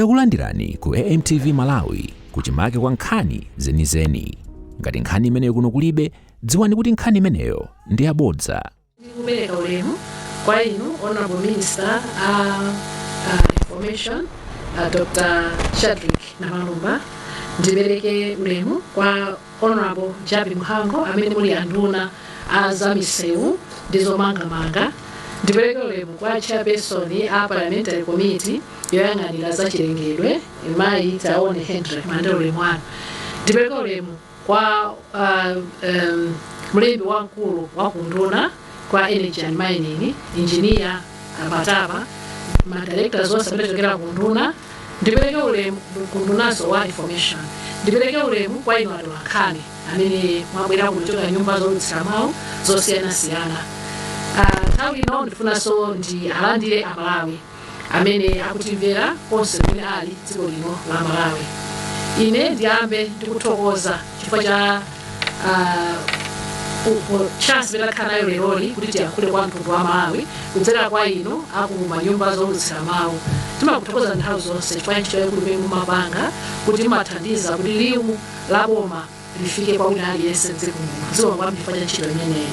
Takulandirani ku AMTV Malawi, kuchimake kwa nkhani zenizeni. Ngati nkhani imeneyo kuno kulibe, dziwani kuti nkhani imeneyo ndi yabodza. Ndikupereka ulemu kwa inu, Honorable Minister a Information, Dr Shadric Namalomba. Ndipereke ulemu kwa Honorable Jappie Mhango, amene muli anduna a zamisewu ndi zomangamanga. Ndipereke ulemu kwa Chairperson a Parliamentary Committee yoyang'anira zachilengedwe, Mayi Taone Henry, mulandire ulemu wanu. Ndipereke ulemu kwa mlembi wamkulu wa kunduna kwa Energy and Mining, Engineer Matapa, ma directors onse amene achokera kunduna. Ndipereke ulemu kundunanso wa Information. Ndipereke ulemu kwa inu atolankhani amene mwabwera kuchoka nyumba zowulutsira mawu zosiyanasiyana. Nthawi ino ndifunanso ndi alandire Amalawi amene akutimvera konse kumene ali dziko lino la Malawi. Ine ndiyambe ndikuthokoza chifukwa cha chance imene takhala nayo leroli kuti tiyankhule kwa mtundu wa Malawi kudzera kwa inu aku manyumba zowulutsira mawu. Timakuthokoza nthawi zonse chifukwa ntchito yaikulu imene mumapanga, kuti mumathandiza kuti liwu la boma lifike kwa wina aliyense mdziko muno. Zikomo kwambiri chifukwa cha ntchito imeneyi.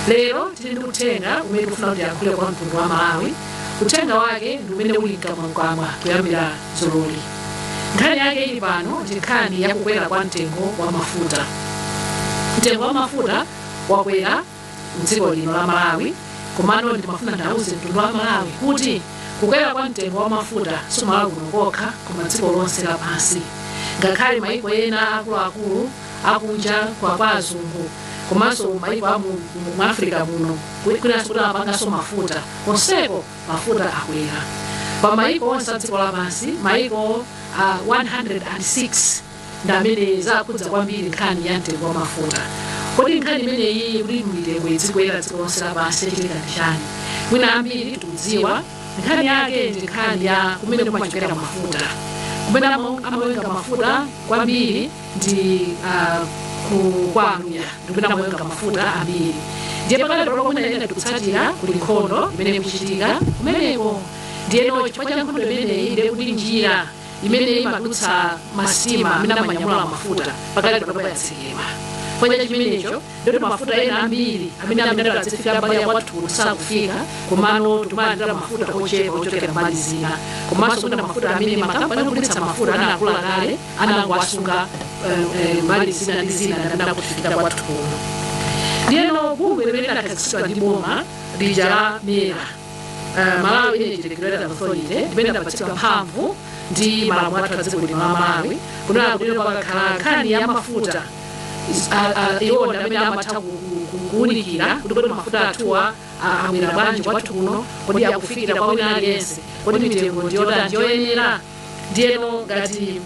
Lero tili ndi uthenga umene tikufuna kuti tiyankhule kwa mtundu wa Malawi. Uthenga wake ndi umene uli mkamwamkamwa kuyambira dzuloli. Nkhani yake ili pano ndi nkhani yakukwera kwa mtengo wa mafuta. Mtengo wa mafuta wakwera mdziko lino la Malawi, komano ndimafuna ndauze mtundu wa Malawi kuti kukwera kwa mtengo wa mafuta si Malawi kuno kokha, koma dziko lonse lapansi. Ngakhale maiko ena akuluakulu akunja kwa azungu, komanso maiko a mu Africa muno kwinanso kuti amapanganso mafuta, konseko mafuta akwera. Pa maiko onse a dziko lapansi, maiko 106 ndi amene zakhudza kwambiri nkhani ya mtengo wa mafuta. Kodi nkhani imeneyi kuti mitengo idzikwera dziko lonse lapansi, chachitika ndi chani? Mwina ambiri tikudziwa. Nkhani yake ndi nkhani ya kumene kumachokera mafuta. Kumene amawenga mafuta kwambiri ndi kwa Aluya, ndi kumene amawenga mafuta ambiri. Ndiye pakati pano kumene ena tikutsatira, kuli nkhondo imene ikuchitika kumeneko. Ndiyeno chifukwa cha nkhondo imeneyi, ndiye kuti njira imene imadutsa masitima amene amanyamula mafuta pakati pano yatsekedwa. Chifukwa cha chimenecho, ndoti mafuta ena ambiri amene adzifika mbali ya kwathu kuno sakufika, komano tikumalandira mafuta ochepa ochokera mbali zina, komanso kuna mafuta amene makampani ogulitsa mafuta anakula kale, anangoasunga mbali zina ndi zina ndi amene akufikira kwathu kuno. Ndiyeno bungwe limene linakhazikitsidwa ndi boma lija la MERA, Malawi Energy Regulatory Authority, limene linapatsidwa mphamvu ndi malamulo athu a dziko lino la Malawi kunena kuti pakakhala nkhani ya mafuta, iwo ndi amene amatha kuwunikira kuti kodi mafuta athuwa abwera bwanji kwathu kuno, kodi akufikira kwa wina aliyense, kodi mitengo ndiyotani, ndiyoyenera. Ndiyeno ngati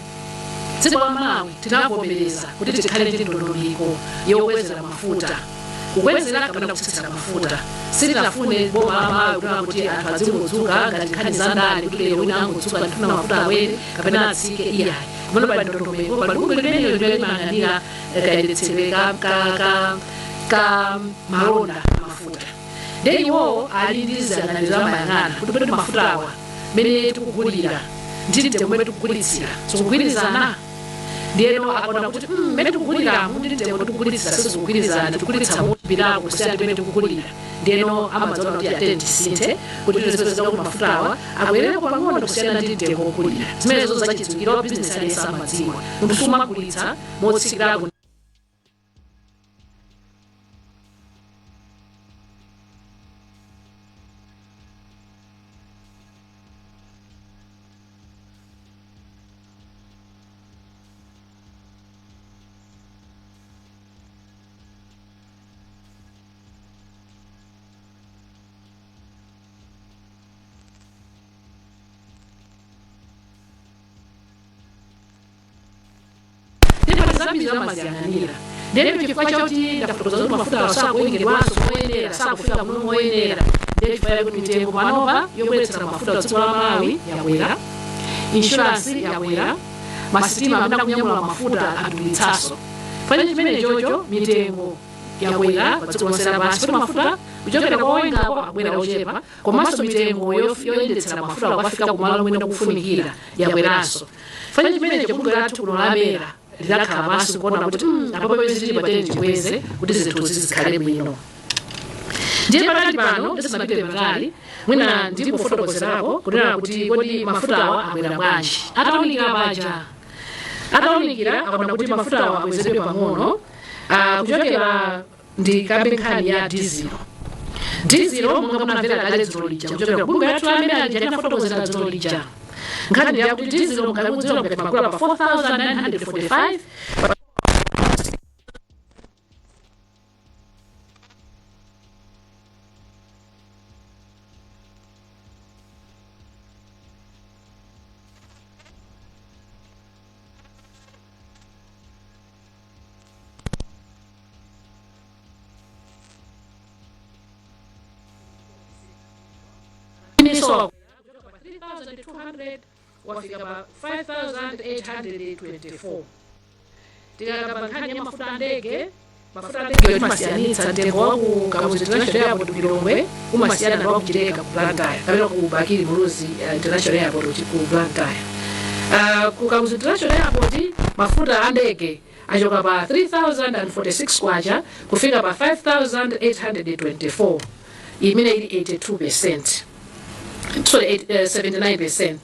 dziko la Malawi tinavomereza kuti tikhale ndi ndondomeko yokwezera mafuta, kukwezera kapena kutsitsira mafuta. Sitinafune boma la Malawi kunena kuti anthu azingodzuka ngati nkhani za ndale, kuti lero wina angodzuka, "Ndifuna mafuta akwere kapena atsike." Iyayi, kumene pali ndondomeko, pali bungwe limenelo limene limayang'anira kayendetsedwe ka malonda amafuta. Ndiye iwowo ali ndi ziyang'aniro, amayang'ana kuti kodi mafuta awa mene tikugulira ndi mtengo umene tikugulitsira zikugwirizana. Ndiyeno akaona kuti mmene tikuguliramu ndi mtengo tikugulitsira sizikugwirizana, tikugulitsa mopirako kusiyana ndi mmene tikugulira, ndiyeno amadzaona kuti atene tisinthe kuti tizipezeka kuti mafuta awa akwereko pang'ono kusiyana ndi mtengo wogulira. Zimenezo zachidziwikira, wa bizinesi aliyense amadziwa, munthu sumagulitsa motsikirako. Ndipo zambiri amaziyang'anira. Ndiyeno chifukwa chakuti ndafotokoza kuti mafuta sakuwengedwanso moyenera, sakufika kuno moyenera, ndiye chifukwa chakuti mitengo panopa yobweretsera mafuta dziko la Malawi yakwera, insurance yakwera, masitima amene akunyamula mafuta adulitsanso. Panye chimene chocho mitengo Yakwera pa dziko lonse lapansi poti mafuta kuchokera kwa owengako abwera ochepa, komanso mitengo yoyendetsera mafuta kukafika kumalo mwene kufunikira yakweranso. Fanya chimenecho, bungwe lathu kuno la MERA lidakhala pansi kuona kuti apo pamene zili patene tikweze kuti zinthu zizikhale bwino. Ndiye pakati pano, ndisanapite patali, mwina ndikufotokozerako kunena kuti kodi mafutawa akwera bwanji. Atawunikira paja, atawunikira akaona kuti mafutawa akwezedwe pang'ono. Kuchokera, ndikambe nkhani ya dizilo. Dizilo, monga munamvera kale dzulo lija kuchokera kubungwe lathu amene alija linafotokozera dzulo lija, nkhani yakuti dizilo ngati mukudziwa ngati magula pa 4945. So 3200 wafika pa 5824. Tikakamba nkhani ya mafuta a ndege, mafuta a ndege timasiyanitsa mtengo wa ku Kamuzu International Airport ku Lilongwe umasiyana ndi wa ku Chileka ku Blantyre kapena ku Bakili Muluzi International Airport ku Blantyre. Ku Kamuzu International Airport mafuta a ndege achoka pa 3046 kwacha kufika pa 5824, imene ili 82%, sorry, 79%.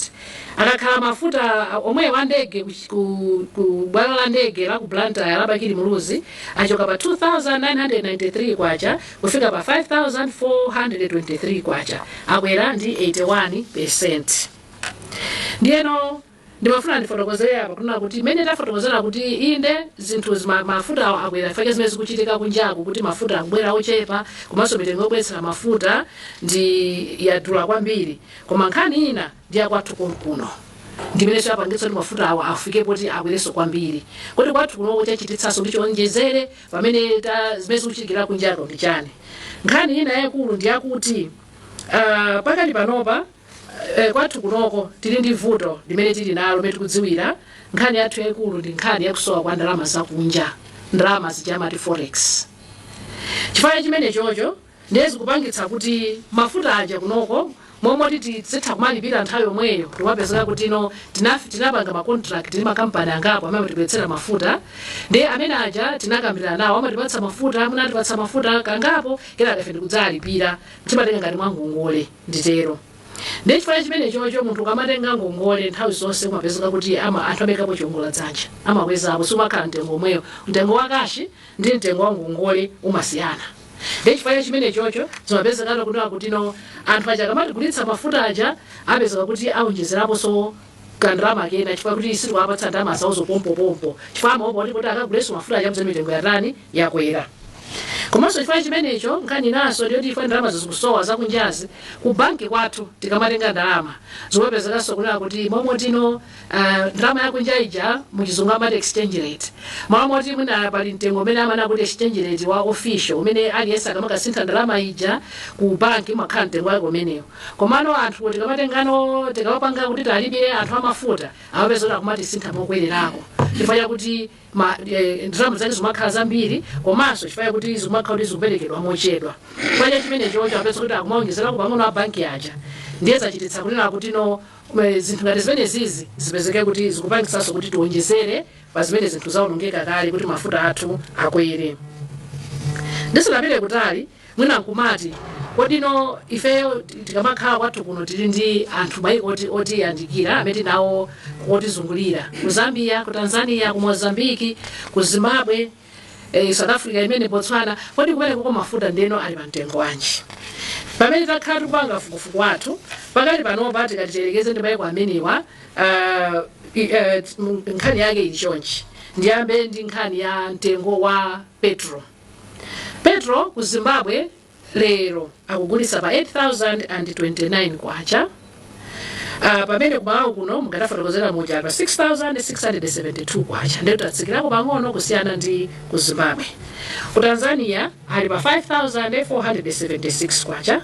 Akakhala mafuta omwewo a ndege ku bwalo la ndege la ku Blantyre la Bakili Muluzi achoka pa 2993 kwacha kufika pa 5423 kwacha, akwera ndi 81%. Ndiyeno ndimafuna ndifotokozere apa kunena kuti imene tafotokozera kuti inde, zinthu mafuta awo akwera chifukwa zimene zikuchitika kunjaku, kuti mafuta akubwera ochepa komanso mitengo yobweretsera mafuta ndi yadula kwambiri. Koma nkhani ina ndi yakwathu konkuno, ndimenenso yapangitsa kuti mafuta awo afike poti akwerenso kwambiri. Kodi kwathu kunoko chachititsanso kuti chionjezere pamene ta zimene zikuchitikira kunjako ndi chani? Nkhani ina yayikulu ndi yakuti pakali panopa kwathu kunoko tili ndi vuto limene tili nalo limene tikudziwira. Nkhani yathu yayikulu ndi nkhani yakusowa kwa ndalama zakunja, ndalama zijamati forex. Chifukwa chimene chocho ndiye zikupangitsa kuti mafuta aja kunoko momwe tizitha kumalipira nthawi yomweyo, timapezeka kuti ino tinapanga ma contract ndi makampani angapo amene amatibweretsera mafuta. Ndiye amene aja tinakambirana nawo, amatipatsa mafuta, munatipatsa mafuta kangapo, kenaka ife ndikudzalipira, timatenga ngati mwa ngongole nditero. Ndiye chifukwa chimene chocho, munthu ukamatenga ngongole nthawi zonse umapezeka kuti anthu amekapo chiongola dzanja, amakwezapo, sumakhala mtengo omweyo. Mtengo wa cash ndi mtengo wa ngongole umasiyana. Ndiye chifukwa chimene chocho zimapezekano kunena kuti no, anthu aja akamatigulitsa mafuta aja apezeka kuti aonjezeraponso kandalama kena, chifukwa kuti sitikuwapatsa ndalama zawo zopompopompo, chifukwa amaopa kuti akagulenso mafuta aja mzeni mitengo yatani, yakwera. Komanso chifukwa chimenecho, nkhani inanso ndiyoti ife ndalama zikusowa zakunjazi ku banki kwathu tikamatenga ndalama, zikumapezekanso kunena kuti momwe tino ndalama yakunja ija, muchizungu amati exchange rate, malo moti mwina pali mtengo umene amanena kuti exchange rate wa official umene aliyense akamakasintha ndalama ija ku banki umakhala mtengo wake umenewo. Komano anthu tikamatengano, tikamapanga kuti talipire anthu amafuta, amapeza kuti akumatisintha mokwererako chifukwa chakuti ndalama zake zimakhala zambiri, komanso chifukwa chakuti zimakhala kuti zikuperekedwa mochedwa. Chifukwa cha chimene chocho apeza kuti akumaonjezerako pang'ono a banki aja. Ndiye zachititsa kunena kuti no, zinthu ngati zimene zizi zipezeke kuti zikupangitsanso kuti tionjezere pa zimene zinthu zawonongeka kale kuti mafuta athu akwere. Ndisanapite kutali, mwina nkumati kodino ifeyo tikamakhala kwathu kuno tili ndi anthu maiko otiyandikira amene tinawo otizungulira, ku Zambia, ku Tanzania, ku Mozambiki, ku Zimbabwe, South Africa imene, Botswana, kodi kumene koko mafuta ndeno ali pa mtengo wanji? Pamene takhala tikupanga fukufuku wathu, pakali panopa tikati tiyerekeze ndi maiko amenewa, nkhani yake ili chonchi. Ndiyambe ndi nkhani ya mtengo wa petrol. Petrol ku Zimbabwe lero akugulitsa pa 8029 kwacha, pamene ku Malawi kuno mukadafotokozera muja pa 6672 kwacha. Ndiye tatsikirako pang'ono kusiyana ndi ku Zimbabwe. Ku Tanzania ali pa 5476 kwacha,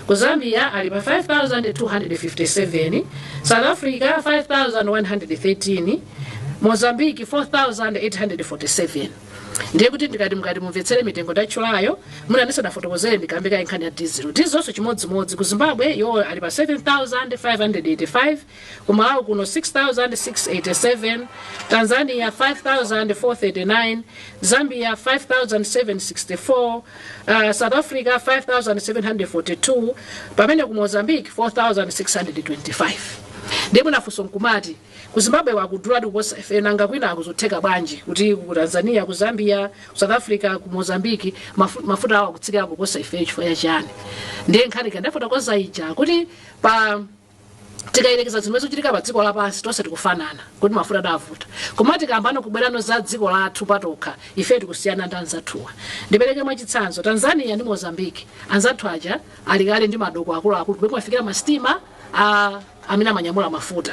ku Zambia ali pa 5257, South Africa 5113, Mozambique 4847. Ndiye kuti ndikati mukati mumvetsere mitengo ndatchulayo, mwina ndisanafotokozere, ndikambe kaye nkhani ya diesel. Dieselso chimodzimodzi, ku Zimbabwe iwo ali pa 7585, ku Malawi kuno 6687, Tanzania 5439, Zambia 5764, South Africa 5742, pamene ku Mozambique 4625. Ndiye munafunso nkumati, ku Zimbabwe wakudula kuposa ife, nanga kwina akuzotheka bwanji kuti ku Tanzania, ku Zambia, ku South Africa, ku Mozambique mafuta awo akutsikira kuposa ife, chifukwa chani? Ndiye nkhani kandafotokoza ija kuti pa tikayerekeza zimene zikuchitika pa dziko lapansi, tonse tikufanana kuti mafuta adavuta. Koma tikambano kubwerano za dziko lathu patokha, ife tikusiyana ndi anzathuwa. Ndipereke mwachitsanzo Tanzania ndi Mozambique. Anzathu aja ali kale ndi madoko akuluakulu kumene kumafikira masitima amene amanyamula mafuta.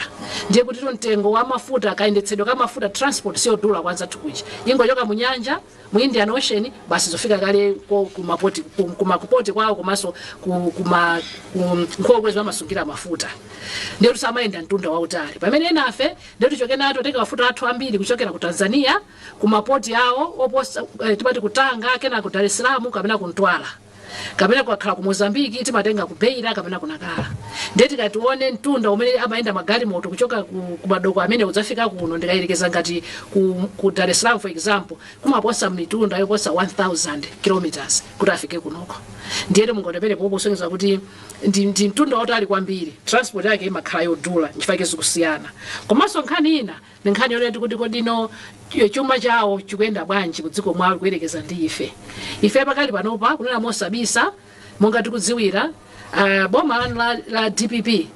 Ndiye kuti mtengo wa mafuta, kayendetsedwe ka mafuta, transport siyodula kwa anzathu kuja. Ingochoka mu nyanja, mu Indian Ocean, basi zofika kale kumapoti, kumakupoti kwawo, komanso ku nkhokwe zimasungira mafuta. Ndiye kuti samayenda mtunda wautali, pamene enafe ndiye tichoke nato, tenge mafuta athu ambiri kuchokera ku Tanzania, kumapoti awo oposa, timati ku Tanga, kena ku Dar es Salaam kapena ku Mtwara, kapena kukakhala ku Mozambiki timatenga ku Beira kapena ku Nakala. Ndiye tikatione mtunda umene amayenda magalimoto kuchoka ku madoko amene udzafika kuno, ndikayerekeza ngati ku Dar es Salaam, for example, kumaposa mitunda yoposa 1000 kilometers kuti afike kunoko. Ndiyete mungotepere popo kusonyeza kuti ndi mtunda wautali kwambiri, transport yake imakhala yodula, nchifukwa zikusiyana. Komanso nkhani ina ndi nkhani yoneti kuti kodino chuma chawo chikuyenda bwanji ku dziko mwawo kuyerekeza ndi ife. Ife pakali panopa, kunena mosabisa, monga tikudziwira, boma lanu la DPP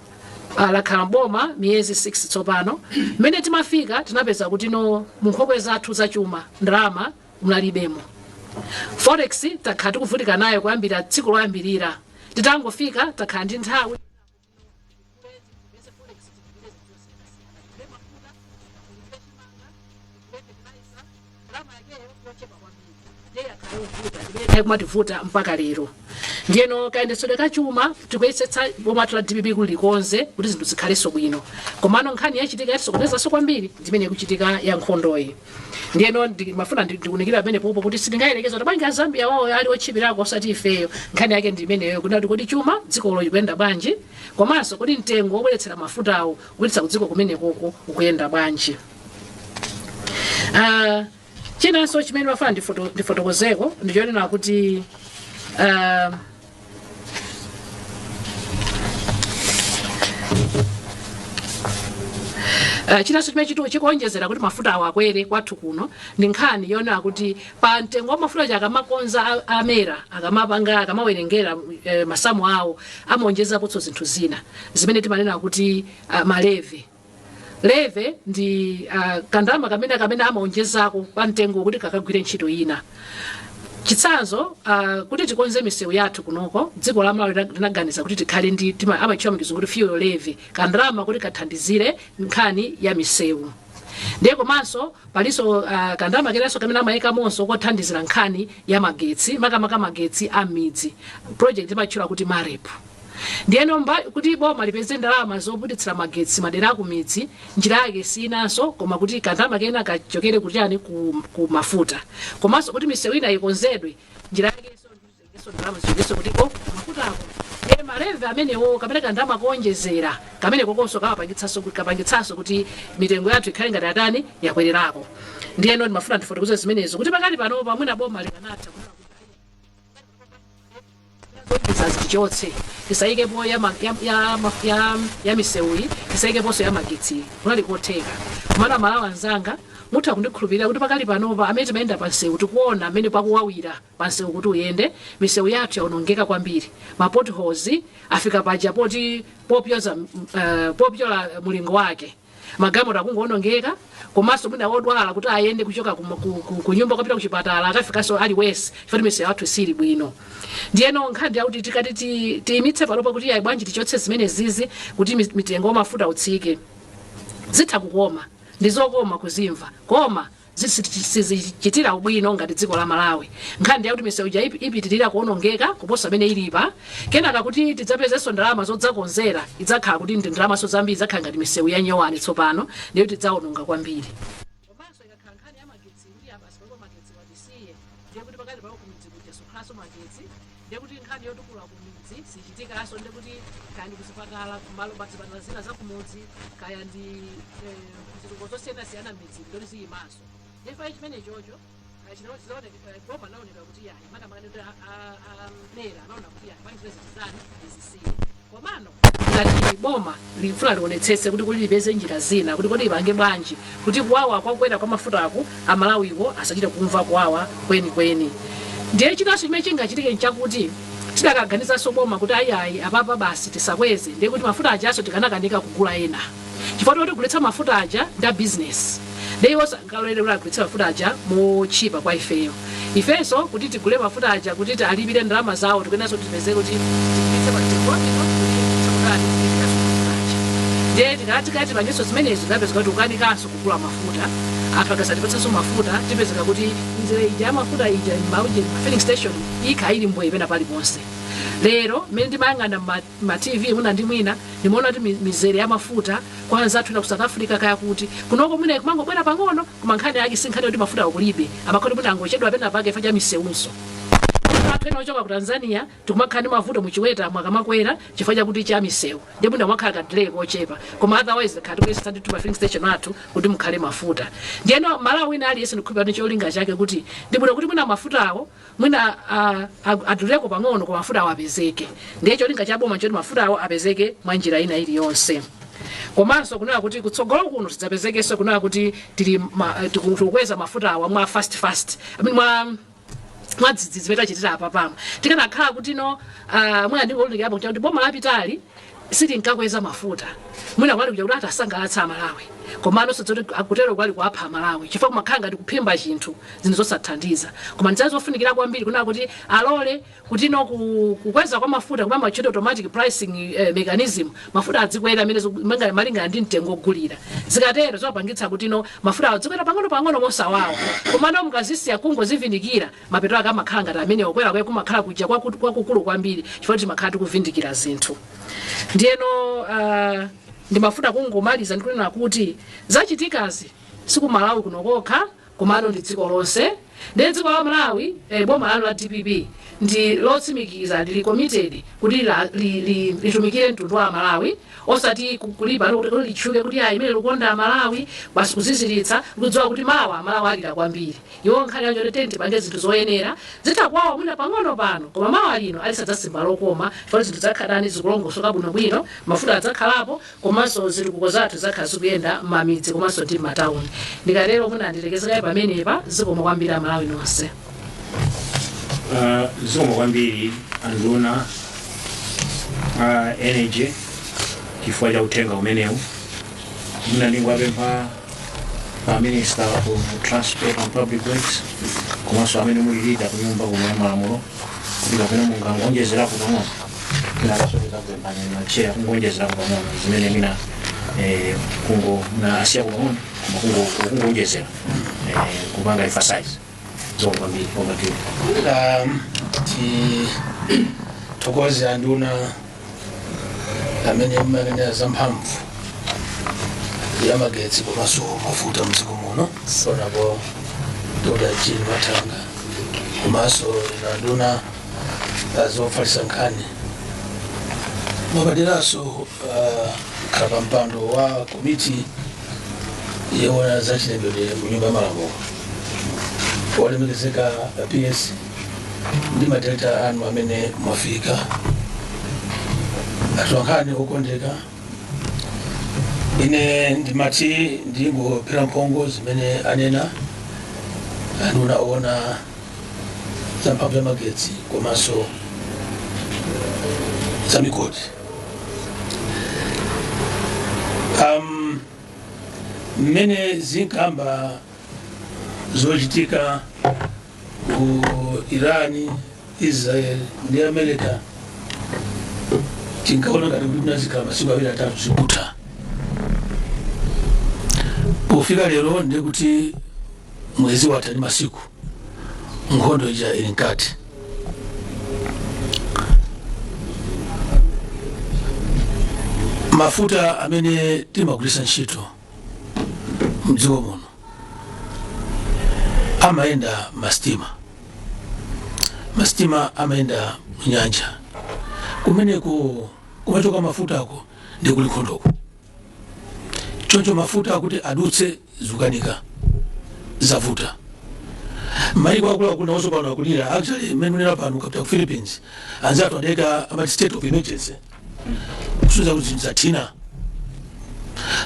lakhala mboma miyezi 6 tsopano. Mmene timafika tinapeza kuti no, munkhokwe zathu zachuma ndalama munalibemo. Forex takhala tikuvutika nayo kuyambira tsiku loyambirira titangofika. Takhala ndi nthawi kumativuta mpaka lero. Ndiyeno kayendetsedwe kachuma tikuyesetsa boma la DPP kuti likonze kuti zinthu zikhalenso bwino. Komano nkhani yachitika yatisokonezanso kwambiri ndimene ikuchitika ya nkhondoyi. Ndiyeno ndimafuna ndikunikira pamene popo kuti sitingayerekeza kuti bwanji Azambia wawo ali otchipirako osati ifeyo. Nkhani yake ndi imeneyo, kuti kodi chuma dzikolo likuyenda bwanji, komanso kodi mtengo wobweretsera mafutawo kupititsa kudziko kumenekoko ukuyenda bwanji. Chinanso chimene mafuna ndifotokozeko ndichonena kuti chinanso chimene chikuonjezera kuti mafuta awo akwere kwathu kuno ndi nkhani yonena kuti pa mtengo wa mafuta akamakonza amera akamapanga, akamawerengera masamu awo, amaonjezaponso zinthu zina zimene timanena kuti ma levy. Levy ndi kandalama kamene amaonjezako pa mtengo kuti kakagwire ntchito ina. Chitsanzo, kuti tikonze misewu yathu kunoko, dziko la Malawi linaganiza kuti tikhale ndi amatchula mchizungu kuti fuel levy, kandalama kuti kathandizire nkhani ya misewu. Ndiye komanso palinso kandalama kenanso kamene amayikamonso kothandizira nkhani ya magetsi, makamaka magetsi a m'midzi, project imatchula kuti MAREP. Ndiyeno kuti boma lipeze ndalama zoputitsira magetsi madera akumidzi, njira yake sinanso koma kuti kandalama kena kachokere kuchani, ku mafuta. Komanso kuti misewu ina ikonzedwe, njira yakenso ndalama zichokenso kutiko, mafutako. Ndiye ma levy amenewo kapena kandalama kuonjezera kamene kokonso kapangitsanso kuti mitengo yathu ikhale ngati atani, yakwererako. Ndiyeno ndimafuna ndifotokoze zimenezo kuti pakali pano pamwina boma likanatha kunena tichotse, tisayikepo ya misewuyi, tisayikeponso ya magetsi, kunali kotheka. Komano Amalawi anzanga, mutha kundikhulupirira kuti pakali panopa amene timayenda pa msewu tikuona amene pakuwawira pa msewu kuti uyende. Misewu yathu yaonongeka kwambiri, ma potholes afika paja poti popyoza, popyola mulingo wake, magalimoto akungoonongeka. Komanso mwina wodwala kuti ayende kuchoka ku nyumba kupita kuchipatala, akafikanso ali worse chifukwa misewu yathu sili bwino. Ndiyeno nkhani yakuti tikati tiyimitse panopa kuti ayi, bwanji tichotse zimene zizi kuti mitengo wa mafuta utsike, zitha kukoma, ndi zokoma kuzimva, koma sizichitira ubwino ngati dziko la Malawi. Nkhani ndiyakuti misewu ija ipitirira kuonongeka kuposa amene ilipa. Kenaka kuti tidzapezenso ndalama zodzakonzera, idzakhala kuti ndi ndalamaso zambiri, idzakhala ngati misewu ya nyowani tsopano, ndiyo tidzaononga kwambiri. Komanso ikakhala nkhani ya magetsi, kuti apa sipapo magetsi watisiya. Ndiye kuti nkhani yotukula kumidzi sichitikanso. Ndiye kuti kaya ndi kuzipatala, kumalo zipatala zina za kumudzi, kaya ndi zitukuko zosiyanasiyana m'midzi, ndoti ziyimanso. Ndiye chimene chocho boma naoneka kuti yayi, makamaka kuti amera anaona kuti yayi, pani zimene zitizani izisiye. Komano ngati boma lifuna lionetsetse kuti lipeze njira zina kuti kodi ipange bwanji kuti kuwawa kwakwera kwa mafutaku Amalawiko asachite kumva kuwawa kwenikweni. Ndiye chinanso chimene chingachitike nchakuti tidakaganizanso boma kuti ayiayi, apapa basi tisakweze, ndiye kuti mafuta ajaso tikanakanika kugula ena, chifukwa toti gulitsa mafuta aja ndi a business. Ndiye iwo sangalolere kuti agulitse mafuta aja mochipa kwa ifeyo. Ifenso kuti tigule mafuta aja kuti alipire ndalama zawo, tikuyenanso tipeze kuti tigulitse pa mtengo wabwino kuti tikutani tilipiranso mafuta aja. Ndiye tikati tipangenso zimenezo, tipezeka kuti ukanikanso kugula mafuta. Anthu akasatipatsanso mafuta, tipezeka kuti mizere ija ya mafuta ija mauje filling station ikha ili mbwe pena paliponse. Lero mmene ndimayang'ana ma TV mwina ndi mwina, ndimaona kuti mizere ya mafuta kwa anzathu ena ku South Africa, kaya kuti kunoko mwina kumangobwera pang'ono, koma nkhani yake si nkhani yoti mafuta akulibe, amakhoti mwina angochedwa pena pake chifukwa cha misewunso. Anthu ena ochoka ku Tanzania tikumakhala ndi mavuto muchiweta mwakamakwera chifukwa chakuti cha misewu, ndipo mwina mwakhala ka delay kochepa, koma otherwise khati kuyesesa ndithu ma filling station athu kuti mukhale mafuta. Ndiyeno Malawi wina aliyense ndikhulupirira ndi cholinga chake kuti ndibwino kuti mwina mafutawo mwina aduleko pang'ono, koma mafuta awo apezeke. Ndiye cholinga cha boma choti mafuta awo apezeke mwa njira ina iliyonse, komanso kunena kuti kutsogolo kuno tidzapezekenso kunena kuti tili tikukweza mafuta awa mwa fast fast, I mean, mwa dzidzidzi zimene tachitira apa pamo. Tikanakhala kuti no mwina ndingolundikirapo kuti boma lapitali sitinkakweza mafuta, mwina kwali kuja kuti atasangalatsa Amalawi, komano sadzoti akutero kwali kuapha Amalawi, chifukwa kumakhala ngati kuphimba chinthu, zinthu zosathandiza. Koma ndizazo zofunikira kwambiri kunena kuti alole kuti no kukweza kwa mafuta kumene amachita automatic pricing mechanism, mafuta adzikwera amene malingana ndi mtengo ogulira. Zikatero zimapangitsa kuti no mafuta adzikwera pang'ono pang'ono mosawawa. Komano mukazisiya kungozivindikira, mapeto ake amakhala ngati amene okwera kwaye kumakhala kuja kwakukulu kwambiri, chifukwa timakhala tikuvindikira zinthu. Ndiyeno ndimafuna kungomaliza ndikunena kuti zachitikazi siku Malawi kuno kokha, komano ndi dziko lonse. Ndiye dziko la Malawi, boma lanu la DPP ndi lotsimikiza, lili committed kuti litumikire mtundu wa Malawi, osati kulipa kuti litchuke kuti ayi, imene likukonda Malawi, basi kuziziritsa, kudziwa kuti mawa Malawi alira kwambiri. Iwo nkhani yacho kuti tipange zinthu zoyenera, zitakuwawa mwina pang'ono pano, koma mawa lino alisadzasimba lokoma, chifukwa zinthu zakhalani zikulongosoka bwinobwino, mafuta adzakhalapo, komanso zitukuko zathu zakhala zikuyenda m'mamidzi komanso ndi m'matawuni. Ndikatero mwina ndilekezekaye pamenepa. Zikomo kwambiri Amalawi nonse. Zikomo kwambiri anduna energy chifukwa cha uthenga umenewu. Mwina ndingowapempha a Minister of Transport and Public Works komanso amene muli leader ku nyumba kuno ya malamulo kuti kapena mungangonjezerapo pang'ono, tinakasopeza kupemphani macheya kungonjezerapo pang'ono zimene mwina kungo muna asiyako pang'ono, koma kungonjezera kupanga emphasize. Zikomo kwambiri, over to you. Tithokoze anduna amene mmanena za mphamvu ya magetsi komanso mafuta mdziko muno, onapo Dr. Jean Mathanga, komanso ino anduna zofalitsa nkhani, mwapaderanso khala pa mpando wa komiti yoona za chilengedwe mu nyumba ya malamulo, olemekezeka PS ndi madirekta anu amene mwafika, atolankhani okondeka, ine ndimati ndingophera mphongo zimene anena anduna oona za mphamvu ya magetsi komanso za migodi. Mmene zinkamba zochitika ku Iran, Israel ndi America, tinkaona ngati kuti kunazikhala masiku awiri atatu zikutha. Pofika lero ndiye kuti mwezi watha ndi masiku, nkhondo ija ili mkati. Mafuta amene timagwiritsa ntchito mdziko muno amayenda masitima. Masitima amayenda munyanja, kumeneko kumachoka mafutako ndi kuli nkhondoko. Choncho mafuta akuti adutse zukanika, zavuta. Maiko akuluakulu nawonso pano akulira. Actually, mmene munena pano, kapita ku Philippines, anzathu adeka amati state of emergency, kusuza kuti zinthu zathina,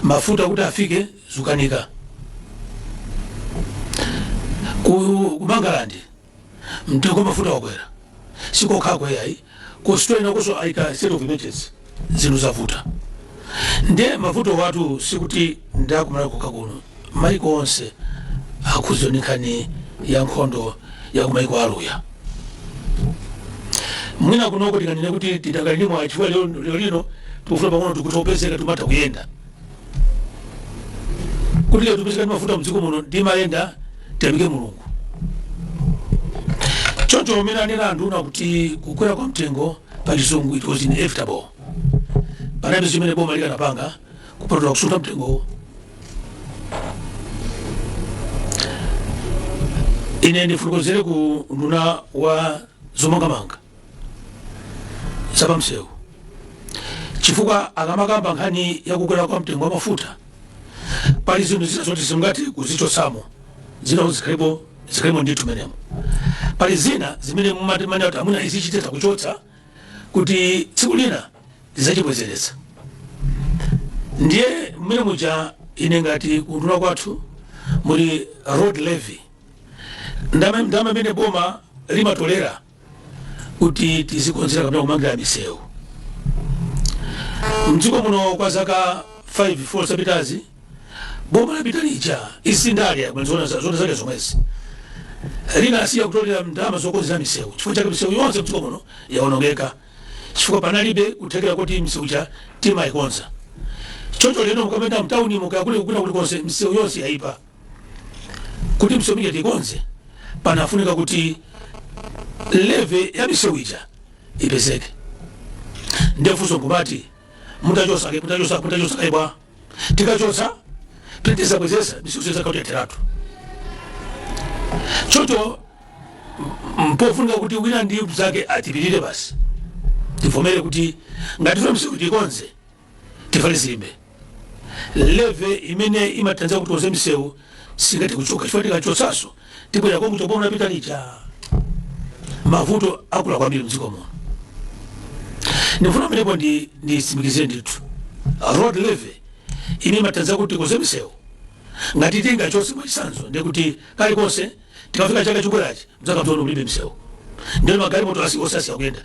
mafuta kuti afike zukanika. Ku Mangalande mtengo wa mafuta wakwera. Sikokhako yayi, ku Australia nakonso ayika state of emergency, zinthu zavuta. Ndiye mavuto watu sikuti ndakumana kokha kuno, maiko onse akhudzidwa ndi nkhani ya nkhondo ya kumaiko aluya. Mwina kunoko tikanene kuti tidakali ndi mwayi, chifukwa lero lino tikufuna pang'ono tikutopezeka, timatha kuyenda. Kuti lero tipezeka ndi mafuta mdziko muno, ndimayenda, tiyamike Mulungu. Choncho umene anena anduna kuti kukwera kwa mtengo, pa Chizungu it was inevitable, panalibe zimene boma likanapanga kupatula kusuntha mtengowo. Ine ndifotokozere ku nduna wa zomangamanga zapamsewu, chifukwa akamakamba nkhani yakukwera kwa mtengo wa mafuta, pali zinthu zina zoti simungati kuzichotsamo, zina zikhalepo, zikhalemo ndithu menemo. Pali zina zimene mumatimanya kuti amuna izichiteta kuchotsa kuti tsiku lina zizachibwezeretsa. Ndiye mmene muja ine ngati kunduna kwathu muli road levy, ndalama imene boma limatolera kuti tizikonzera kapena kumangira misewu mdziko muno. Kwa zaka 5 4 zapitazi, boma lapita lija, isindali zona zona zake zomwezi, linasiya kutolera ndalama zokonzera misewu. Chifukwa chake misewu yonse mdziko muno yaonongeka, chifukwa panalibe kuthekera kuti misewu cha timayikonza. Choncho lero mukamenda mtauni, mukakule kupita kulikonse, misewu yonse yayipa. Kuti misewu ija tikonze, panafunika kuti levy ya misewu ija ipezeke. Ndefunso nkumati, mutachosa mutachosa mutachosa kaibwa, tikachotsa pitizabwezesa misewu zakautetheratu. Choncho mpofunika kuti wina ndi zake atipirire basi, tivomere kuti ngati funa misewu tikonze, tivale zilimbe. Levy imene imathandiza kuti tikonze misewu singati kuchoka, chifukwa tikachotsanso tibwera konkuja pomwe napita lija, mavuto akula kwambiri mdziko muno. Ndifuna pamenepo nditsimikizire ndithu, road levy imene imathandiza kuti tikonze misewu, ngati tingachotse mwachitsanzo, ndikuti kalikonse tikafika chaka chikubwerachi mdzakatono kulibe misewu, ndiyo magalimoto osasiya kuyenda.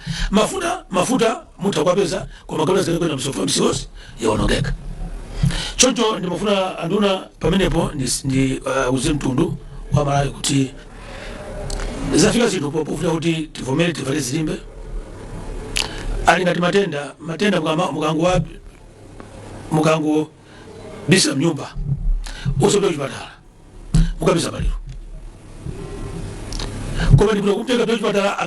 Mafuta mutha kuwapeza, koma galimoto zikayenda kuyenda misewu, misewu yonse yaonongeka. Choncho ndimafuna anduna pamenepo ndi uze mtundu wa Malawi kuti zafika zinthu pofuna kuti tivomere, tivale zilimbe. Ali ngati matenda, matenda mukango bisa mnyumba, usapita kuchipatala, mukapeza maliro. Koma ndikuti kumtenga pita kuchipatala,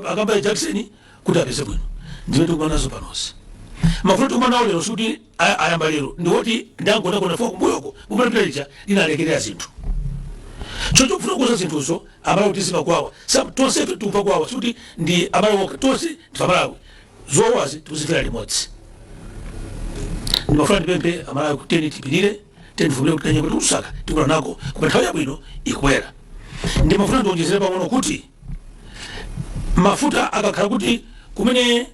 akambaye jakiseni kuti apeze bwino. Ndimene tikumana nazo panosi. Mavuto tikumana nawo lero sikuti ayamba lero, ndiwoti ndangonagona fo kumbuyoko kumalipira lija linalekerera zinthu. Choncho kufuna kukoza zinthuzo, Amalawi tizimva kuwawa. Tonse ife tikumva kuwawa, sikuti ndi Amalawi okha, tonse ndife Amalawi, zowawazi tikuzimvera limodzi. Ndimafuna ndipemphe Amalawi kuti teni tipirire, teni tivomere kuti kanyengo tikusaka tikula nako, koma nthawi yabwino ikubwera. Ndimafuna ndionjezere pang'ono kuti mafuta akakhala kuti kumene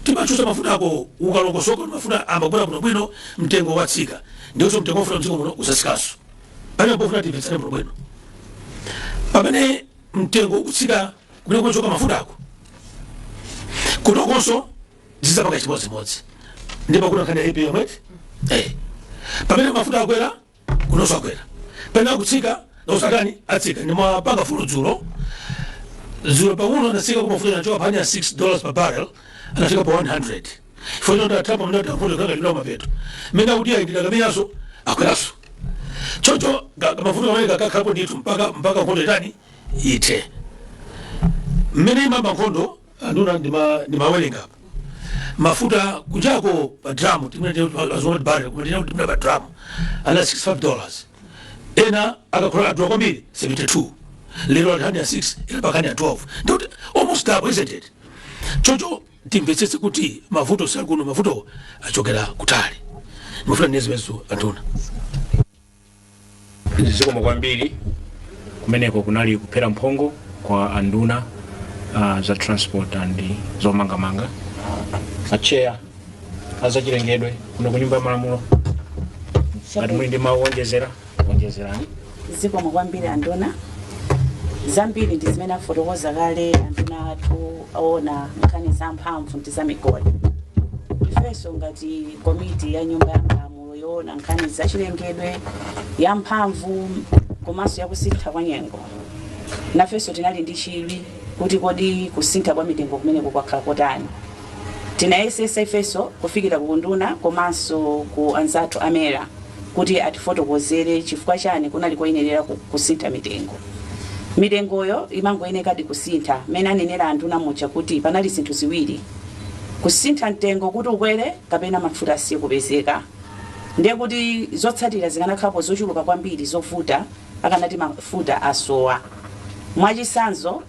timachuza mafuta ako ukalongosoka kuti mafuta ambabwera bwinobwino, mtengo watsika, ndiyonso mtengo wafuta mdziko muno uzatsikanso. Pamene pofuna timvetsane bwinobwino, pamene mtengo ukutsika kumene kumachoka mafuta ako, kunokonso zizapanga chimodzimodzi. Ndipo kuna nkhani ya APM eti, pamene mafuta akwera, kunonso akwera. Pamene akutsika, nausakani atsika. Ndimapanga follow dzulo dzulo pang'ono, anatsika ku mafuta, anachoka pa $106 per barrel, anafika pa 100. Chifukwa chonto atrump amene kuti kanga lina mapeto mmene akuti ayi ndidakamenyanso, akweranso. Choncho mafuta kamene kakakhalapo ndithu mpaka nkhondo itani, ithe. Mmene imamba nkhondo, anduna, ndimawerenga apa mafuta kunjako pa drum, timene barrel kumene timene pa drum ana $65, ena akakhala adula kwambiri 72. Lero ali 106, ili pa 112, ndikuti almost double, isn't it? Choncho timvetsetse kuti mavuto sali kuno, mavuto achokera kutali. Ndimafuna ndinene zimenezo, anduna. Zikomo kwambiri. Kumeneko kunali kuphera mphongo kwa anduna za transport and zomangamanga. Acheya azachilengedwe kuno ku Nyumba ya Malamulo, ngati muli ndi mawu onjezera, onjezerani. Zikomo kwambiri, anduna. Zambiri ndi zimene afotokoza kale anduna athu aona nkhani za mphamvu ndi za migodi. Ifenso ngati komiti ya Nyumba ya Malamulo yoona nkhani zachilengedwe, ya mphamvu komanso yakusintha kwa nyengo, nafenso tinali ndi chidwi kuti kodi kusintha kwa mitengo kumeneko kwakhala kotani. Tinayesesa ifenso kufikira ku nduna komanso ku anzathu a MERA kuti atifotokozere chifukwa chani kunali koyenerera kusintha mitengo. Mitengoyo imangoyenekadi kusintha mmene anenera anduna muja kuti panali zinthu ziwiri: kusintha mtengo kuti ukwere kapena mafuta asiye kupezeka. Ndiye kuti zotsatira zikanakhalapo zochuluka kwambiri zovuta akanati mafuta asowa. Mwachitsanzo,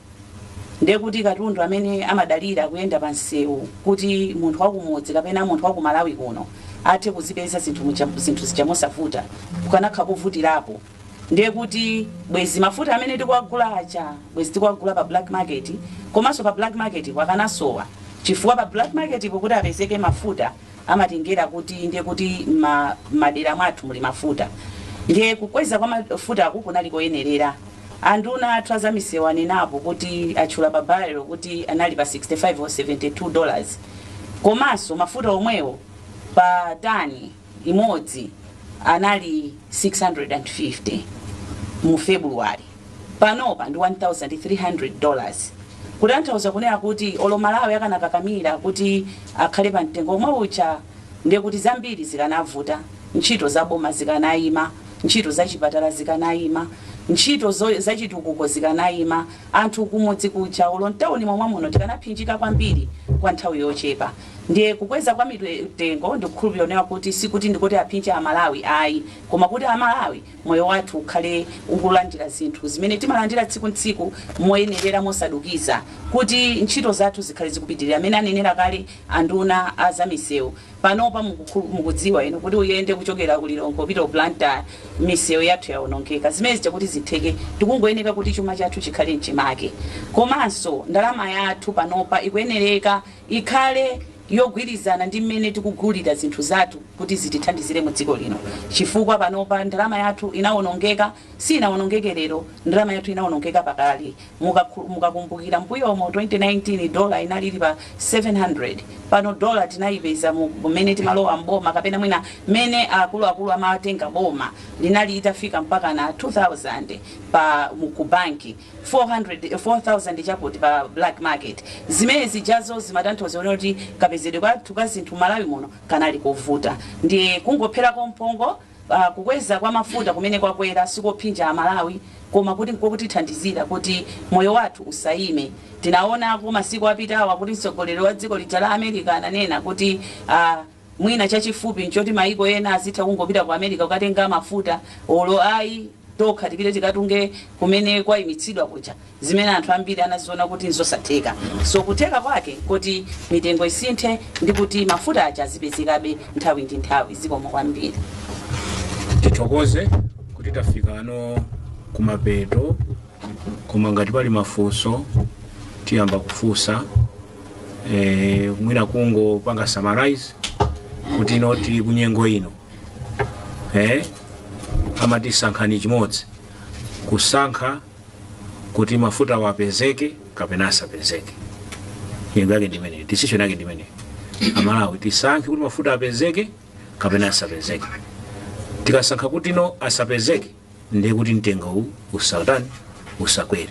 ndiye kuti katundu amene amadalira kuyenda pa msewu kuti munthu wakumudzi kapena munthu waku Malawi kuno athe kuzipeza zinthu zinthu zija mosavuta, kukanakhala kovutirapo. Ndiye kuti bwezi mafuta amene tikuwagula aja bwezi tikuwagula pa black market, komanso pa black market kwakanasowa, chifukwa pa black market pokuti apezeke mafuta amatengera kuti ndiye kuti madera mwathu muli mafuta. Ndiye kukweza kwa mafutaku kunali koyenerera. Anduna athu azamisewu anenapo kuti atchula pa barrel kuti anali pa 65 or $72, komanso mafuta omwewo pa tani imodzi anali 650 mu February, panopa ndi $1300, kutanthauza kunena kuti olo Malawi akanakakamira kuti akhale pa mtengo omwe uja, ndiye kuti zambiri zikanavuta. Ntchito za boma zikanayima, ntchito za chipatala zikanayima, ntchito zachitukuko zikanayima, anthu kumudzi kuja ulo mtawuni momwe muno tikanaphinjika kwambiri kwa nthawi yochepa. Ndiye kukweza kwa mitengo ndikukhulupirira kuti sikuti ndikuti aphinje Amalawi ayi, koma kuti Amalawi moyo wathu ukhale ukulandira zinthu zimene timalandira tsiku ntsiku moyenerera, mosadukiza, kuti ntchito zathu zikhale zikupitirira. Amene anenera kale anduna azamisewu, panopa mukudziwa ino kuti uyende kuchokera ku Lilongwe kupita ku Blantyre, misewu yathu yawonongeka. Zimene zija kuti zitheke tikungoyeneka kuti chuma chathu chikhale mchimake, komanso ndalama yathu panopa ikuyenereka ikhale yogwirizana ndi mmene tikugulira zinthu zathu kuti zitithandizire mu dziko lino, chifukwa panopa ndalama yathu inawonongeka. Sinawonongeke lero, ndalama yathu inawonongeka pakale. Mukakumbukira mbuyomo 2019 dola inali ili pa 700. Pano dola tinayipeza mmene timalowa mboma, kapena mwina mmene akuluakulu amatenga boma, linali itafika mpaka na 2000 pa ku banki, 400 4000 chakuti pa black market. Zimene zijazo zimatanthauza kuti kapezedwe kwathu ka zinthu Malawi muno kanali kovuta. Ndiye kungopherako mphongo, kukweza kwa mafuta kumene kwakwera sikophinja Amalawi, koma kuti nkokutithandizira kuti moyo wathu usayime. Tinaonako masiku apitawa kuti mtsogoleri wa dziko lija la America ananena kuti mwina chachifupi nchoti maiko ena azitha kungopita ku America kukatenga mafuta, olo ayi tokha tipite tikatunge kumene kwayimitsidwa kuja, zimene anthu ambiri anaziona kuti nzosatheka. So kutheka kwake kuti mitengo isinthe ndi kuti mafuta aja azipezekabe nthawi ndi nthawi. Zikomo kwambiri. Tithokoze kuti tafika ano kumapeto, koma ngati pali mafunso tiyamba kufunsa. Mwina kungopanga summarize kuti ino tili kunyengo ino, amati sankhani chimodzi: kusankha kuti mafuta wapezeke kapena asapezeke. Nyengo yake ndimeneyo, decision yake ndimeneyo. Amalawi tisankhe kuti mafuta apezeke kapena asapezeke. Tikasankha kuti no, asapezeke, ndiye kuti mtengo uwu usatani? Usakwere.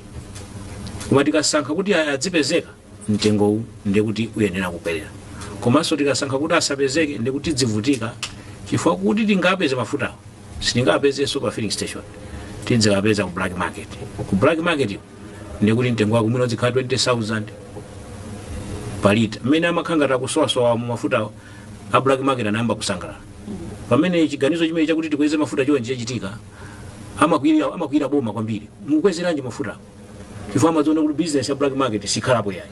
Koma tikasankha kuti adzipezeka, mtengo uwu ndiye kuti uyenera kukwerera. Komanso tikasankha kuti asapezeke, ndiye kuti tidzivutika, chifukwa kuti tingapeze mafutawo sitingapezenso pa filling station, tidzikapeza ku black market. Ku black market ndiye kuti mtengo wake mwina uzikhala 20,000 pa lita. Mmene amakhala ngati akusowasowa mu mafutawo, a black market anayamba kusangalala. Pamene chiganizo chimene chakuti tikweze mafuta chonchi chachitika, Amakwira boma kwambiri. Mukwezeranji mafuta? Chifukwa amadziona kuti business ya black market sikhalapo yayi.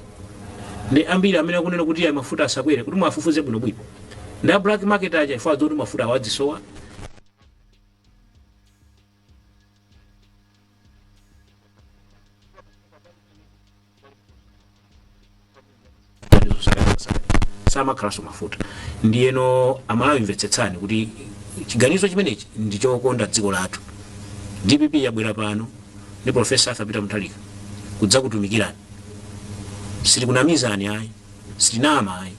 Ndi ambiri amene akunena kuti ayi, mafuta asakwere, kuti mwafufuze bwinobwino ndi a black market aja, chifukwa adziona kuti mafuta awadzisowa. Samakhalanso mafuta. Ndiyeno Amalawi, mvetsetsani kuti chiganizo chimenechi ndi chokonda dziko lathu. DPP yabwera pano ndi Professor Arthur Peter Mutharika kudzakutumikirani. Sitikunamizani ayi, sitinama ayi.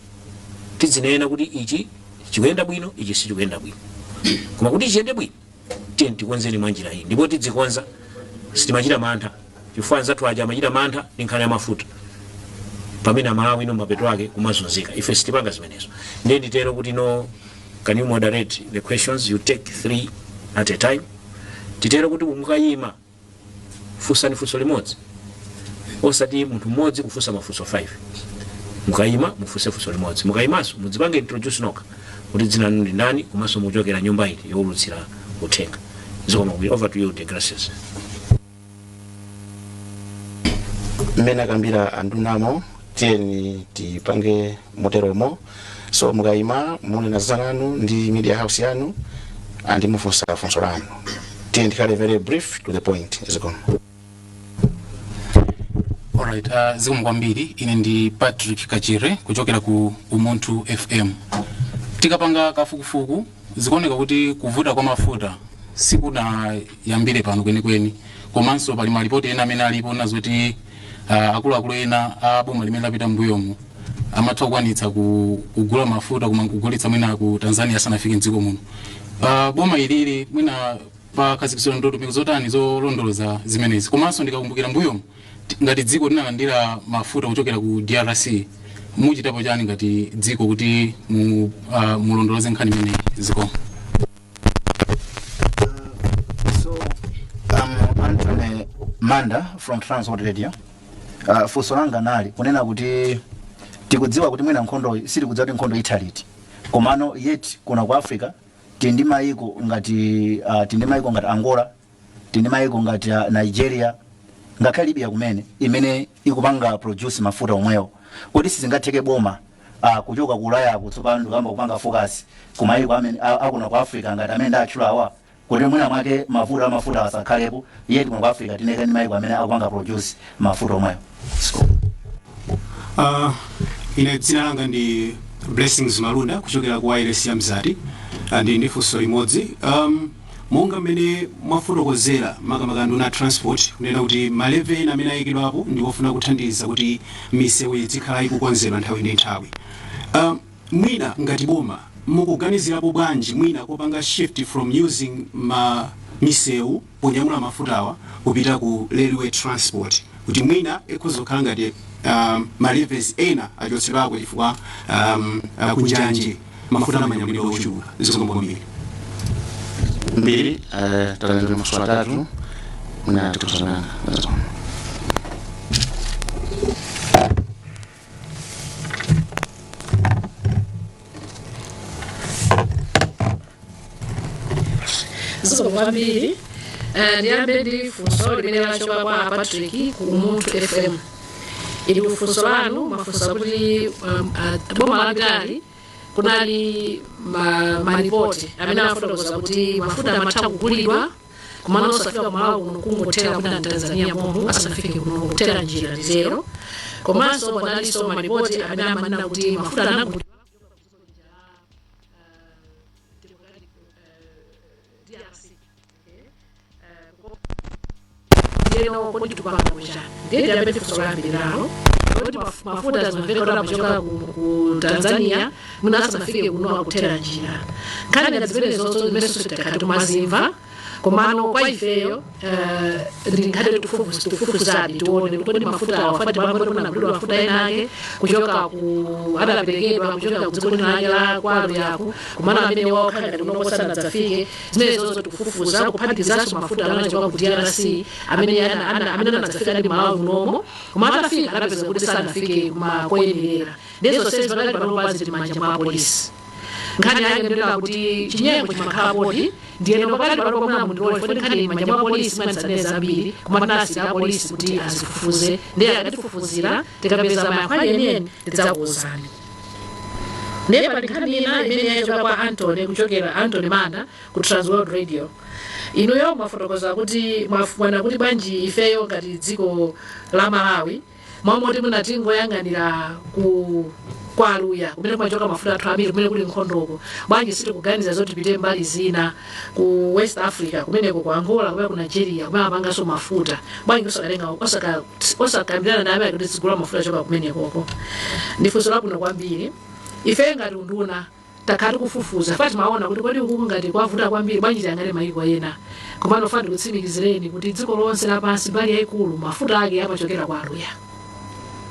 Tidzinena kuti ichi chikuyenda bwino, ichi sichikuyenda bwino, koma kuti chiyende bwino, tiye tikonzeni mwa njira iyi, ndipo tidzikonza. Sitimachita mantha, chifukwa anzathu aja amachita mantha ndi nkhani ya mafuta, pamene Amalawi ino mapeto ake kumazunzika. Ife sitipanga zimenezo. Ndiye nditero kuti no, can you moderate the questions? You take three at a time. Titero kuti mukayima, funsani funso limodzi, osati munthu mmodzi kufunsa mafunso 5. Mukayima, mufunse funso limodzi. Mukayimanso, mudzipange introduce nokha kuti dzina lanu ndi ndani, komanso mukuchokera nyumba iti yowulutsira uthenga. Zikomo. Over to you, De Gracious. Mmene akambira andunamo, tiyeni tipange moteromo. So mukayima, munena dzina lanu ndi media house yanu, and mufunsa funso lanu. Tiyeni tikhale very brief, to the point. Zikomo. Alright, zikomo kwambiri. Ine ndi Patrick Kachere kuchokera ku Umunthu FM. Tikapanga kafukufuku, zikuoneka kuti kuvuta kwa mafuta sikunayambire pano kwenikweni, komanso pali malipoti ena amene alipo nazoti akuluakulu ena a boma limene lapita mbuyomu amatha kukwanitsa kugula mafuta koma kugulitsa mwina ku Tanzania asanafike mdziko muno. Boma ilili mwina pakhazikitsidwa ndondomeko zotani zolondoloza zimenezi? Komanso ndikakumbukira mbuyomu, ngati dziko tinalandira mafuta kuchokera ku DRC. Muchitapo chani ngati dziko kuti mulondoloze nkhani imeneyi? Zikomo. So, I'm Anthony Manda from Transworld Radio. Funso langa nali kunena kuti tikudziwa kuti mwina nkhondo, sitikudziwa kuti nkhondo itha liti, komano yet kuno ku Africa tili ndi mayiko ngati Angola, tili ndi mayiko ngati Nigeria, ngakhale Libya kumene imene ikupanga produce mafuta omwewo. Kodi sizingatheke boma kuchoka ku Ulaya tsopano ndikuyamba kupanga focus ku mayiko amene akuno ku Africa ngati amene ndatchula awa, kuti mwina mwake mavuto amafuta asakhalepo, yet kuno ku Africa tineke ndi mayiko amene akupanga produce mafuta omwewo? Ine dzina langa ndi Blessings Malunda kuchokera ku wireless ya Mzati. Ndi funso limodzi. Monga mmene mwafotokozera, makamaka nduna transport, kunena kuti ma levy ena amene ayikidwapo ndi ofuna kuthandiza kuti misewu izikhala ikukonzedwa nthawi ndi nthawi. Mwina ngati boma mukuganizirapo bwanji mwina kopanga shift from using ma misewu ponyamula mafutawa kupita ku railway transport, kuti mwina ikhoza kukhala ngati ma levies ena achotsedwako, chifukwa kunjanje mafuta amanyamulidwa ochuluka? Zikomo kwambiri. Mbiri talandira mafunso atatu, mwina tikuzana. Zikomo kwambiri. Ndiyambe ndi funso limene lachoka kwa Patrick ku Umunthu FM. Ili funso lanu mafunso kuti boma lapitali kunali malipoti amene afotokoza kuti mafuta amatha kugulidwa kumano osafika kumalo kuno, kungothera kwina Tanzania momo asanafike kuno, kuthera njira nditero. Komanso panalinso malipoti amene amanena kuti mafuta anagulidwa DRC. Ndiyeno kodi tikupanga kuchani? Ndiye ndiyambe funso layambirirawo kuti mafuta zimamveka kuti amachoka ku Tanzania, mwina asanafike kuno akuthera njira. Nkhani ngati zimenezonso zimenenso tikhala tikumazimva, komano kwa ifeyo ndi nkhani tikufufuzadi tione kuti kodi mafuta awa fati pamwe kunagulidwa mafuta ena ake kuchoka ku adaperekedwa kuchoka ku dziko lina lake la kwa Aluyaku, kumano amene wakhala ngati kuno kosanadzafike. Zimenezonso tikufufuza, kuphatikizanso mafuta amene anachoka ku DRC amene anadzafika ndi Malawi munomo, koma atafika anapeza kuti sanafike kuma koyenerera. Ndiye zonsezi pakali panopa zili m'manja mwa apolisi. Nkhani yake ndinena kuti chinyengo chimakhala poti. Ndiyeno pakati pano pamuna mundilole, foti nkhani manja mwa polisi, mwanisanene zambiri, koma tinasira apolisi kuti azifufuze. Ndiye akatifufuzira, tikapeza mayankho enieni, tidzakuwuzani. Ndiye pali nkhani ina imene yachoka kwa Antony, kuchokera Antony Manda ku Transworld Radio. Inuyo mwafotokoza kuti mwafuna kuti bwanji ifeyo ngati dziko la Malawi, mwamoti munatingoyang'anira ku kwaluya kumene kumachoka mafuta athu ambiri, kumene kuli nkhondoko, bwanji sitikuganiza zoti tipite mbali zina ku West Africa, kumeneko ku Angola, kumene ku Nigeria, kumene apanganso mafuta? Bwanji osakatenga, osakambirana naye amene kuti zigula mafuta achoka kumenekoko? Ndi funso labwino kwambiri. Ife ngati unduna takhala tikufufuza fa, timaona kuti kodi ukuku ngati kwavuta kwambiri, bwanji tiyang'ane mayiko ena? Komano fa ndikutsimikizireni kuti dziko lonse lapansi, mbali yayikulu mafuta ake amachokera kwa aluya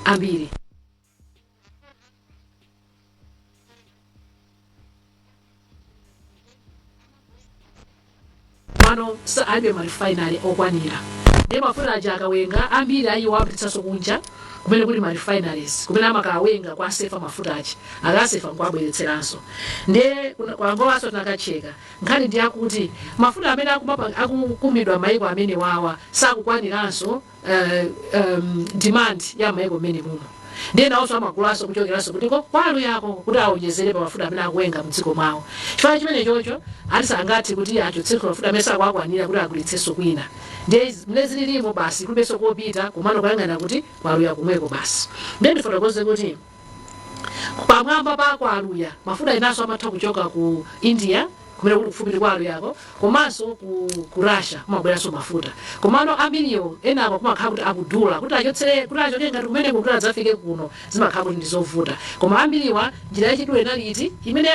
ambiri. Pano alibe ma refinery okwanira, ndiye mafuta aja akawenga ambiri ayiwo apititsanso kunja kumene kuli ma refineries, kumene amakawenga kwasefa mafuta aja, akasefa nkuabweretseranso. Ndiye ku Angolanso tinakacheka. Nkhani ndi yakuti mafuta amene akukumidwa maiko amene wawa sakukwaniranso demand ya maiko amene mumo. Ndiye nawonso amagulanso kuchokeranso kutiko kwalu yako kuti awonjezere pa mafuta amene akuwenga mdziko mwawo. Chifukwa chimene chocho ati sangathe kuti achotseko mafuta amene sakuakwanira kuti agulitsenso kwina. Ndiye mene zililimo basi, kulibenso kopita, kumano kuyang'ana kuti kwaluya kumweko basi. Ndiye ndifotokoze kuti pamwamba pa kwaluya mafuta inanso amatha kuchoka ku India, kumene kuli kufupi ndi kwaluyako, komanso ku Russia kumabweranso mafuta. Komano ambiriwo enako kumakhala kuti akudula kuti achotsere, kuti achoke ngati kumeneko kuti adzafike kuno, zimakhala kuti ndizovuta. Koma ambiriwa njira yachidule inali iti? Imene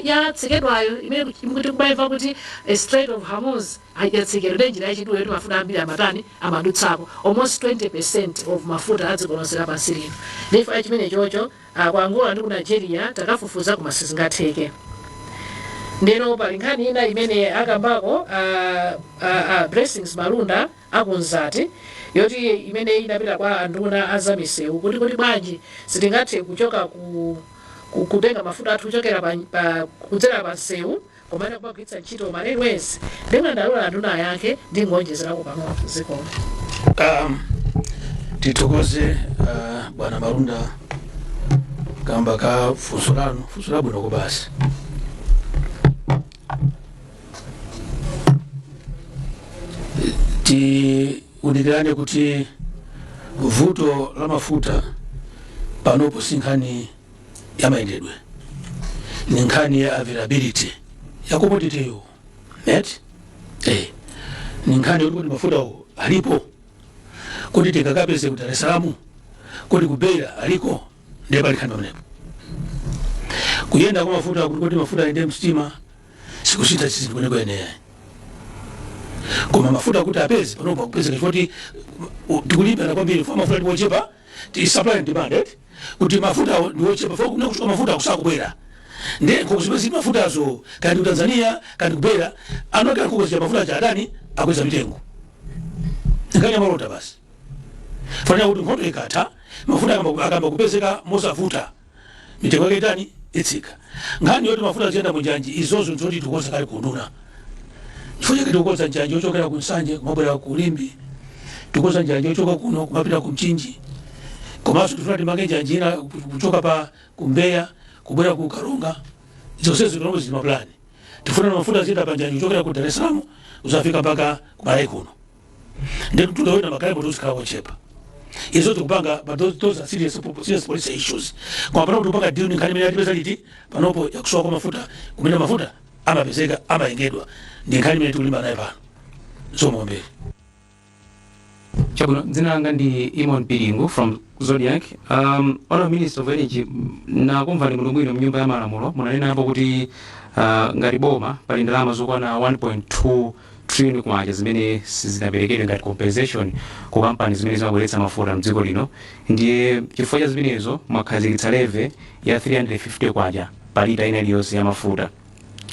yatsekedwayo, imene kuti kumaimva kuti Strait of Hormuz yatsekedwa. Ndiye njira yachidule kuti mafuta ambiri amatani? Amadutsako, almost 20% of mafuta a dziko lonse lapansi lino. Ndiye chimene chocho ku Angola ndi ku Nigeria takafufuza, koma sizingatheke. Ndeno pali nkhani ina imene akambako Blessings Malunda akunzati yoti imene inapita kwa anduna azamisewu, kuti kuti bwanji sitingathe kuchoka ku kutenga mafuta athu kuchokera kudzera pa msewu, komane kumagwiritsa ntchito ma railways? Ndimwe ndalola anduna ayankhe, ndingonjezerako pang'ono. Zikomo. Tithokoze bwana Malunda kamba ka funso lanu, funso labwino kubasi. Tiunikirane kuti vuto la mafuta panopo si nkhani ya mayendedwe, ni nkhani ya availability ya commodity yo net. Ni nkhani yoti kuti mafutawo alipo, kuti tingakapeze ku Dar es Salaam, kuti ku Beira aliko. Ndiye pali nkhani pamenepo. Kuyenda kwa mafuta, kuti mafuta ayende msitima, sikusintha zinthu kwenikweni, koma mafuta kuti apeze panopo akupezeka, chifukwa kuti tikulimbana kwambiri kwa mafuta ndi ochepa, ti supply and demand, eh? Kuti mafuta ndi ochepa fo kuna kuchoka mafuta kusakubwera. Ndiye nkhuku zimene zili mafutazo, kandi ku Tanzania kandi ku Beira, anoka nkhuku zija mafuta aja adani akweza mitengo. Nkhani ya malonda basi. Fanira kuti nkhondo ikatha, mafuta akamba kupezeka mosavuta, mitengo yake itani? Itsika. Nkhani yoti mafuta aziyenda munjanji, izozo nzoti tikukonza kale kunduna. Chifukwa chake tikukonza njanji yochokera ku Nsanje kumabwera ku Limbe, tikukonza njanji yochoka kuno kumapita ku Mchinji, komanso tifuna timange njanji ina kuchoka pa ku Mbeya kubwera ku Karonga. Zonsezo tinomwe zili mapulani. Tifuna mafuta aziyenda pa njanji kuchokera ku Dar es Salaam uzafika mpaka ku Malawi kuno. Ndi tutawina magalimoto uzikhala kochepa. Izo tikupanga, but those are serious policy issues. Koma panopo tikupanga deal ni nkhani imene yatipeza liti panopo, yakusowa kwa mafuta kumene mafuta amapezeka, amayengedwa. Ndi nkhani imene tikulimba naye pano. Zikomo. Chabwino, dzina langa ndi Imon Piringu from Zodiak. Honorable Minister of Energy, nakumvani bwinobwino mnyumba ya malamulo munanenapo kuti ngati boma pali ndalama zokwana 1.2 trillion kwacha zimene sizinaperekedwe ngati compensation ku kampani zimene zimabweretsa mafuta mdziko lino. Ndiye chifukwa cha zimenezo mwakhazikitsa levy ya 350 kwacha pa lita ina iliyonse ya mafuta.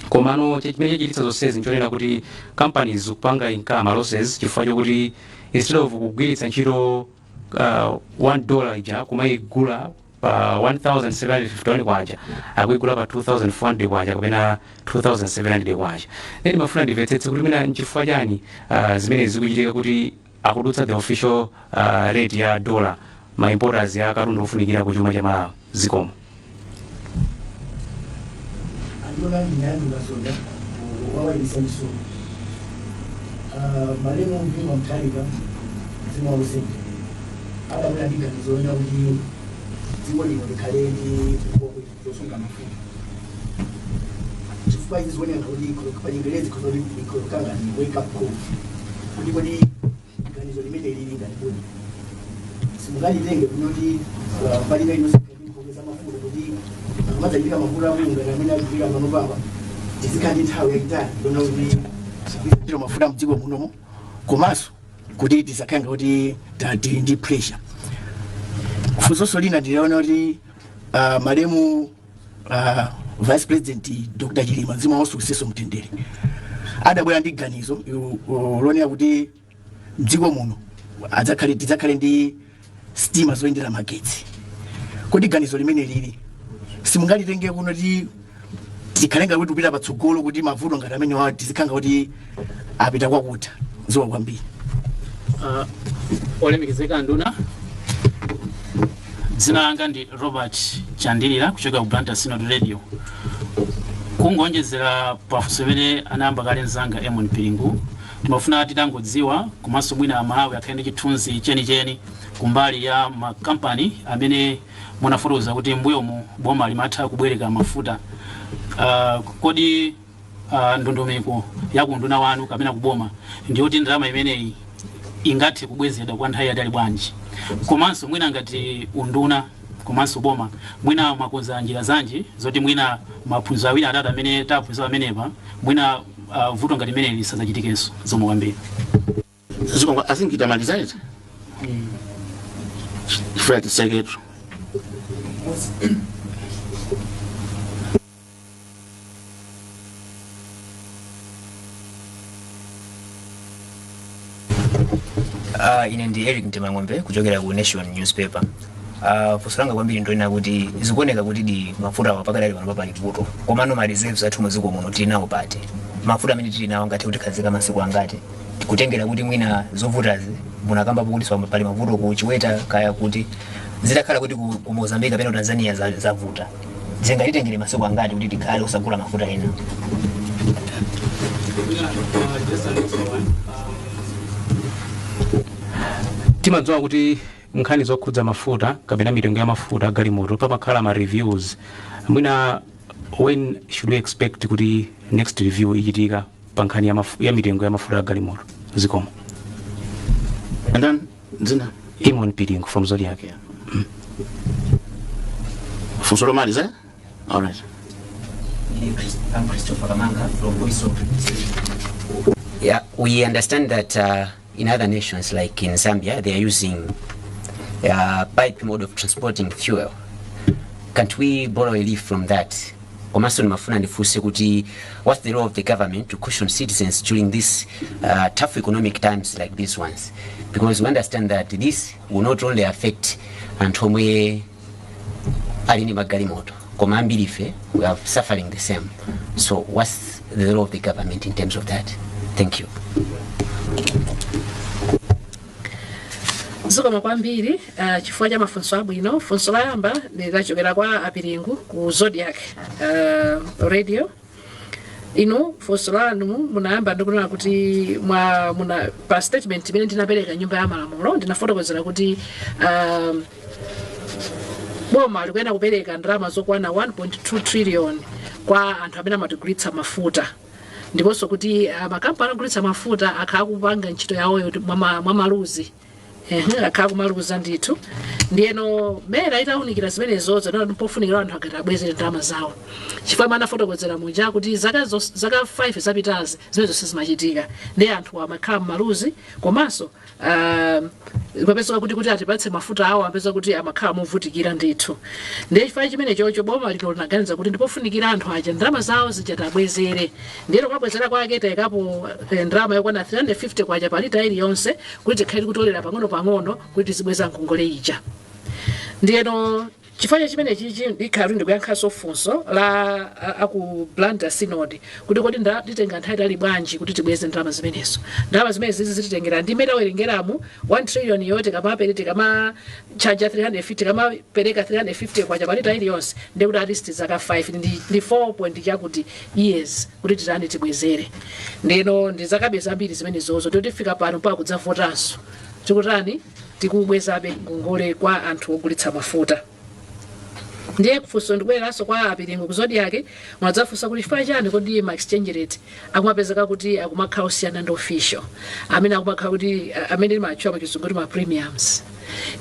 Komano chimene chachititsa zonsezi nchonena kuti companies zikupanga incur ma losses chifukwa chokuti instead of kugwiritsa ntchito $1 ija kumayigula pa 1751 kwacha akuigula pa 2400 kwacha kapena 2700 kwacha. Nde ndimafuna ndimvetsetse kuti mwina nchifukwa chani zimene zikuchitika kuti akudutsa the official rate ya dollar ma importers ya katundu ofunikira kuchuma cha Malawi. Zikomo. Anduna, ndine Andrew Kasonda wawailisa Misumu. Malemu Bingu Mutharika, mzimu wause, adabwera ndi ganizo loona kuti dziko lino likhale ndi nkhokwe zosunga mafuta, chifukwa izi zioneka kuti pa Chingerezi ikukanga ni wake up call, kuti kodi ganizo limene lili ngati kuti simungatitenge kunoti palina inonse nkhokwe za mafuta, kuti akamadzachitika mafuta abwino ngati amene akuchitika pano papa, tizikhala ndi nthawi yayitali yona kuti tigwiritse mafuta mdziko munomo, komanso kuti tisakhale kuti tili ndi pressure. Funso lina ndiliona kuti malemu Vice President Dr Chilima, mzimu wawo uwuse mtendere, adabwera ndi ganizo lonena kuti mdziko muno adzakhale tidzakhale ndi sitima zoyendera magetsi. Kodi ganizo limene lili simungalitenge kuno ti tikhale ngati kuti kupita patsogolo, kuti mavuto ngati amene wa tizikhala kuti apita kwakutha? Zikomo kwambiri. Olemekezeka nduna, dzina langa ndi Robert Chandilira kuchoka ku Blantyre Synod Radio. Kungonjezera pafunso imene anayamba kale mzanga Emon Piringu, timafuna titangodziwa komanso mwina Amalawi akhale ndi chithunzi chenicheni kumbali ya makampani amene munafotokoza kuti mbuyomu boma limatha kubwereka mafuta. Kodi ndondomeko ya kunduna wanu kapena kuboma ndiyoti ndalama imeneyi ingathe kubwezedwa kwa nthawi yatali bwanji? Komanso mwina ngati unduna komanso boma, mwina mwakonza njira zanji zoti mwina maphunziro awiri atatu amene taphunzira pamenepa, mwina vuto ngati imeneyi lisadzachitikenso? Zikomo kwambiri. Zikomo. I think itamaliza iti chifukwa titseketu. Ine ndi Eric Mtemang'ombe kuchokera ku Nation Newspaper. Funso langa kwambiri ndonena kuti zikuoneka kuti di mafuta awa pakadali pano pali vuto, komano ma reserves athu mdziko muno tili nawo pati? Mafuta amene tili nawo angathe kutikhazika masiku angati, kutengera kuti mwina zovutazi munakambapo kuti pali mavuto ku Chiweta, kaya kuti zitakhala kuti ku Mozambique kapena ku Tanzania zavuta, zingatitengere masiku angati kuti tikhale osagula mafuta ena? Timadziwa kuti nkhani zokhudza mafuta kapena mitengo ya mafuta agalimoto pamakhala ma reviews. Mwina when should we expect kuti next review ichitika pa nkhani ya mitengo ya mafuta agalimoto? Zikomo. And then dzina? Imon Piringu from Zodiac. Funso lomaliza, eh? All right. I'm Christopher Kamanga from Voice of. Yeah, we understand that in other nations, like in Zambia, they are using pipe mode of transporting fuel. Can't we borrow a leaf from that? Komanso ndimafuna ndifunse kuti what's the role of the government to cushion citizens during these tough economic times like these ones? Because we understand that this will not only affect anthu omwe ali ndi magalimoto, koma ambiri ife we are suffering the same. So what's the role of the government in terms of that? Thank you. Zikomo kwambiri chifukwa cha mafunso abwino. Funso loyamba lilachokera kwa Apiringu ku Zodiac Radio. Inu funso lanu munayamba ndikunena kuti mwa muna pa statement imene ndinapereka nyumba ya malamulo, ndinafotokozera kuti boma likuyenda kupereka ndalama zokwana 1.2 trillion kwa anthu amene amatigulitsa mafuta, ndiponso kuti makampani agulitsa mafuta akhala akupanga ntchito yawoyo mwa maluzi. Ehe, akhala kumaluza ndithu. Ndiyeno MERA itawunikira zimenezozo, naona pofunikira anthu akati abwezere ndalama zawo, chifukwa anafotokozera muja kuti zaka 5 zapitazi zimene zonse zimachitika, ndiye anthu amakhala mmaluzi, komanso kupezeka kuti atipatse mafuta awo apeza kuti amakhala movutikira ndithu. Ndiye chifukwa chimene chocho boma lino linaganiza kuti ndipofunikira anthu aja ndalama zawo zija tabwezere. Ndiyeno kwabwezera kwake tayikapo ndalama yokwana 350 kwacha pa lita iliyonse, kuti tikhale tikutolera pang'ono pang'ono kuti tizibweza ngongole ija. Ndiyeno Chifukwa chimene chichi ndikhala kuti ndikuyankhanso funso la aku Blantyre Synod kuti kodi nditenga nthawi itali bwanji kuti tibweze ndalama zimenezo. Ndalama zimene zizi zititengera ndi imene tawerengeramu 1 trillion yo. Tikamapere, tikama charge 350, tikamapereka 350 kwacha pa lita iliyonse, ndikuti at least zaka 5 ndi 4 point chakuti years kuti titani, tibwezere. Ndeno ndi zakabe zambiri zimene zozo totifika pano mpaka kudzavotanso tikutani, tikubwezabe ngongole kwa anthu ogulitsa mafuta. Ndiye kufunso ndikubwereranso kwa apiringo ku Zodiak, mwadzafunsa kuti chifukwa chani kodi ma exchange rate akumapezeka kuti akumakhala osiyana ndi official, amene akumakhala kuti amene timatchula pachizungu kuti ma premiums.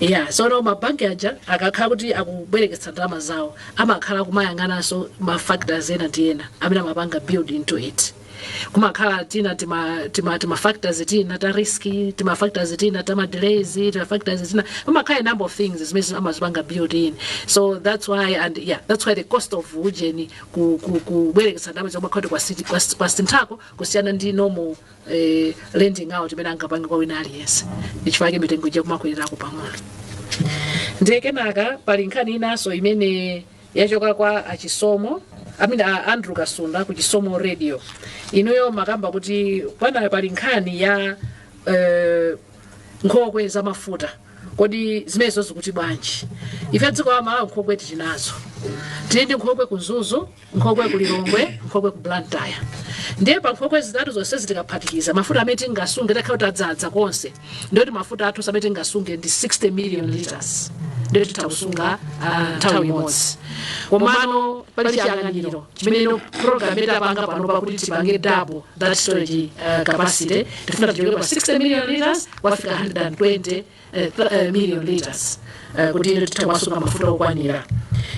Yeah, so mabanki aja akakhala kuti akubwereketsa ndalama zawo, amakhala kumayang'ananso ma factors ena ndi ena amene amapanga build into it. Kumakhala tina tima factors tina ta risk, tima factors tina ta ma delays, tima factors tina, kumakhala a number of things zimene amazipanga build in. So that's why, and yeah, that's why the cost of ujeni kubwereketsa ndalama zomakhala kuti kwasinthako kusiyana ndi normal lending out imene angapange kwa wina aliyense. Ndichifukwa chake mitengo ija kumakwererako pang'ono. Ndiye kenaka pali nkhani inanso imene yachoka kwa achisomo, I mean, Andrew Kasunda ku Chisomo Radio. Inuyo makamba kuti pana pali nkhani ya nkhokwe za mafuta, kodi zimenezo zikuti bwanji? Ife dziko la Malawi nkhokwe tili nazo. Tili ndi nkhokwe ku Mzuzu, nkhokwe ku Lilongwe, nkhokwe ku Blantyre. Ndiye pa nkhokwe zitatu zonse zitikaphatikiza, mafuta amene tingasunge takhala tadzaza konse, ndiyoti mafuta athu amene tingasunge ndi 60 million liters. Ndiyo titha kusunga nthawi imodzi. Komano pali chiyang'aniro chimene program imene tapanga pano pakuti tipange double that storage capacity. Tifuna tichoke pa 60 million liters wafika 120 million liters kuti ino titha kumasunga mafuta okwanira.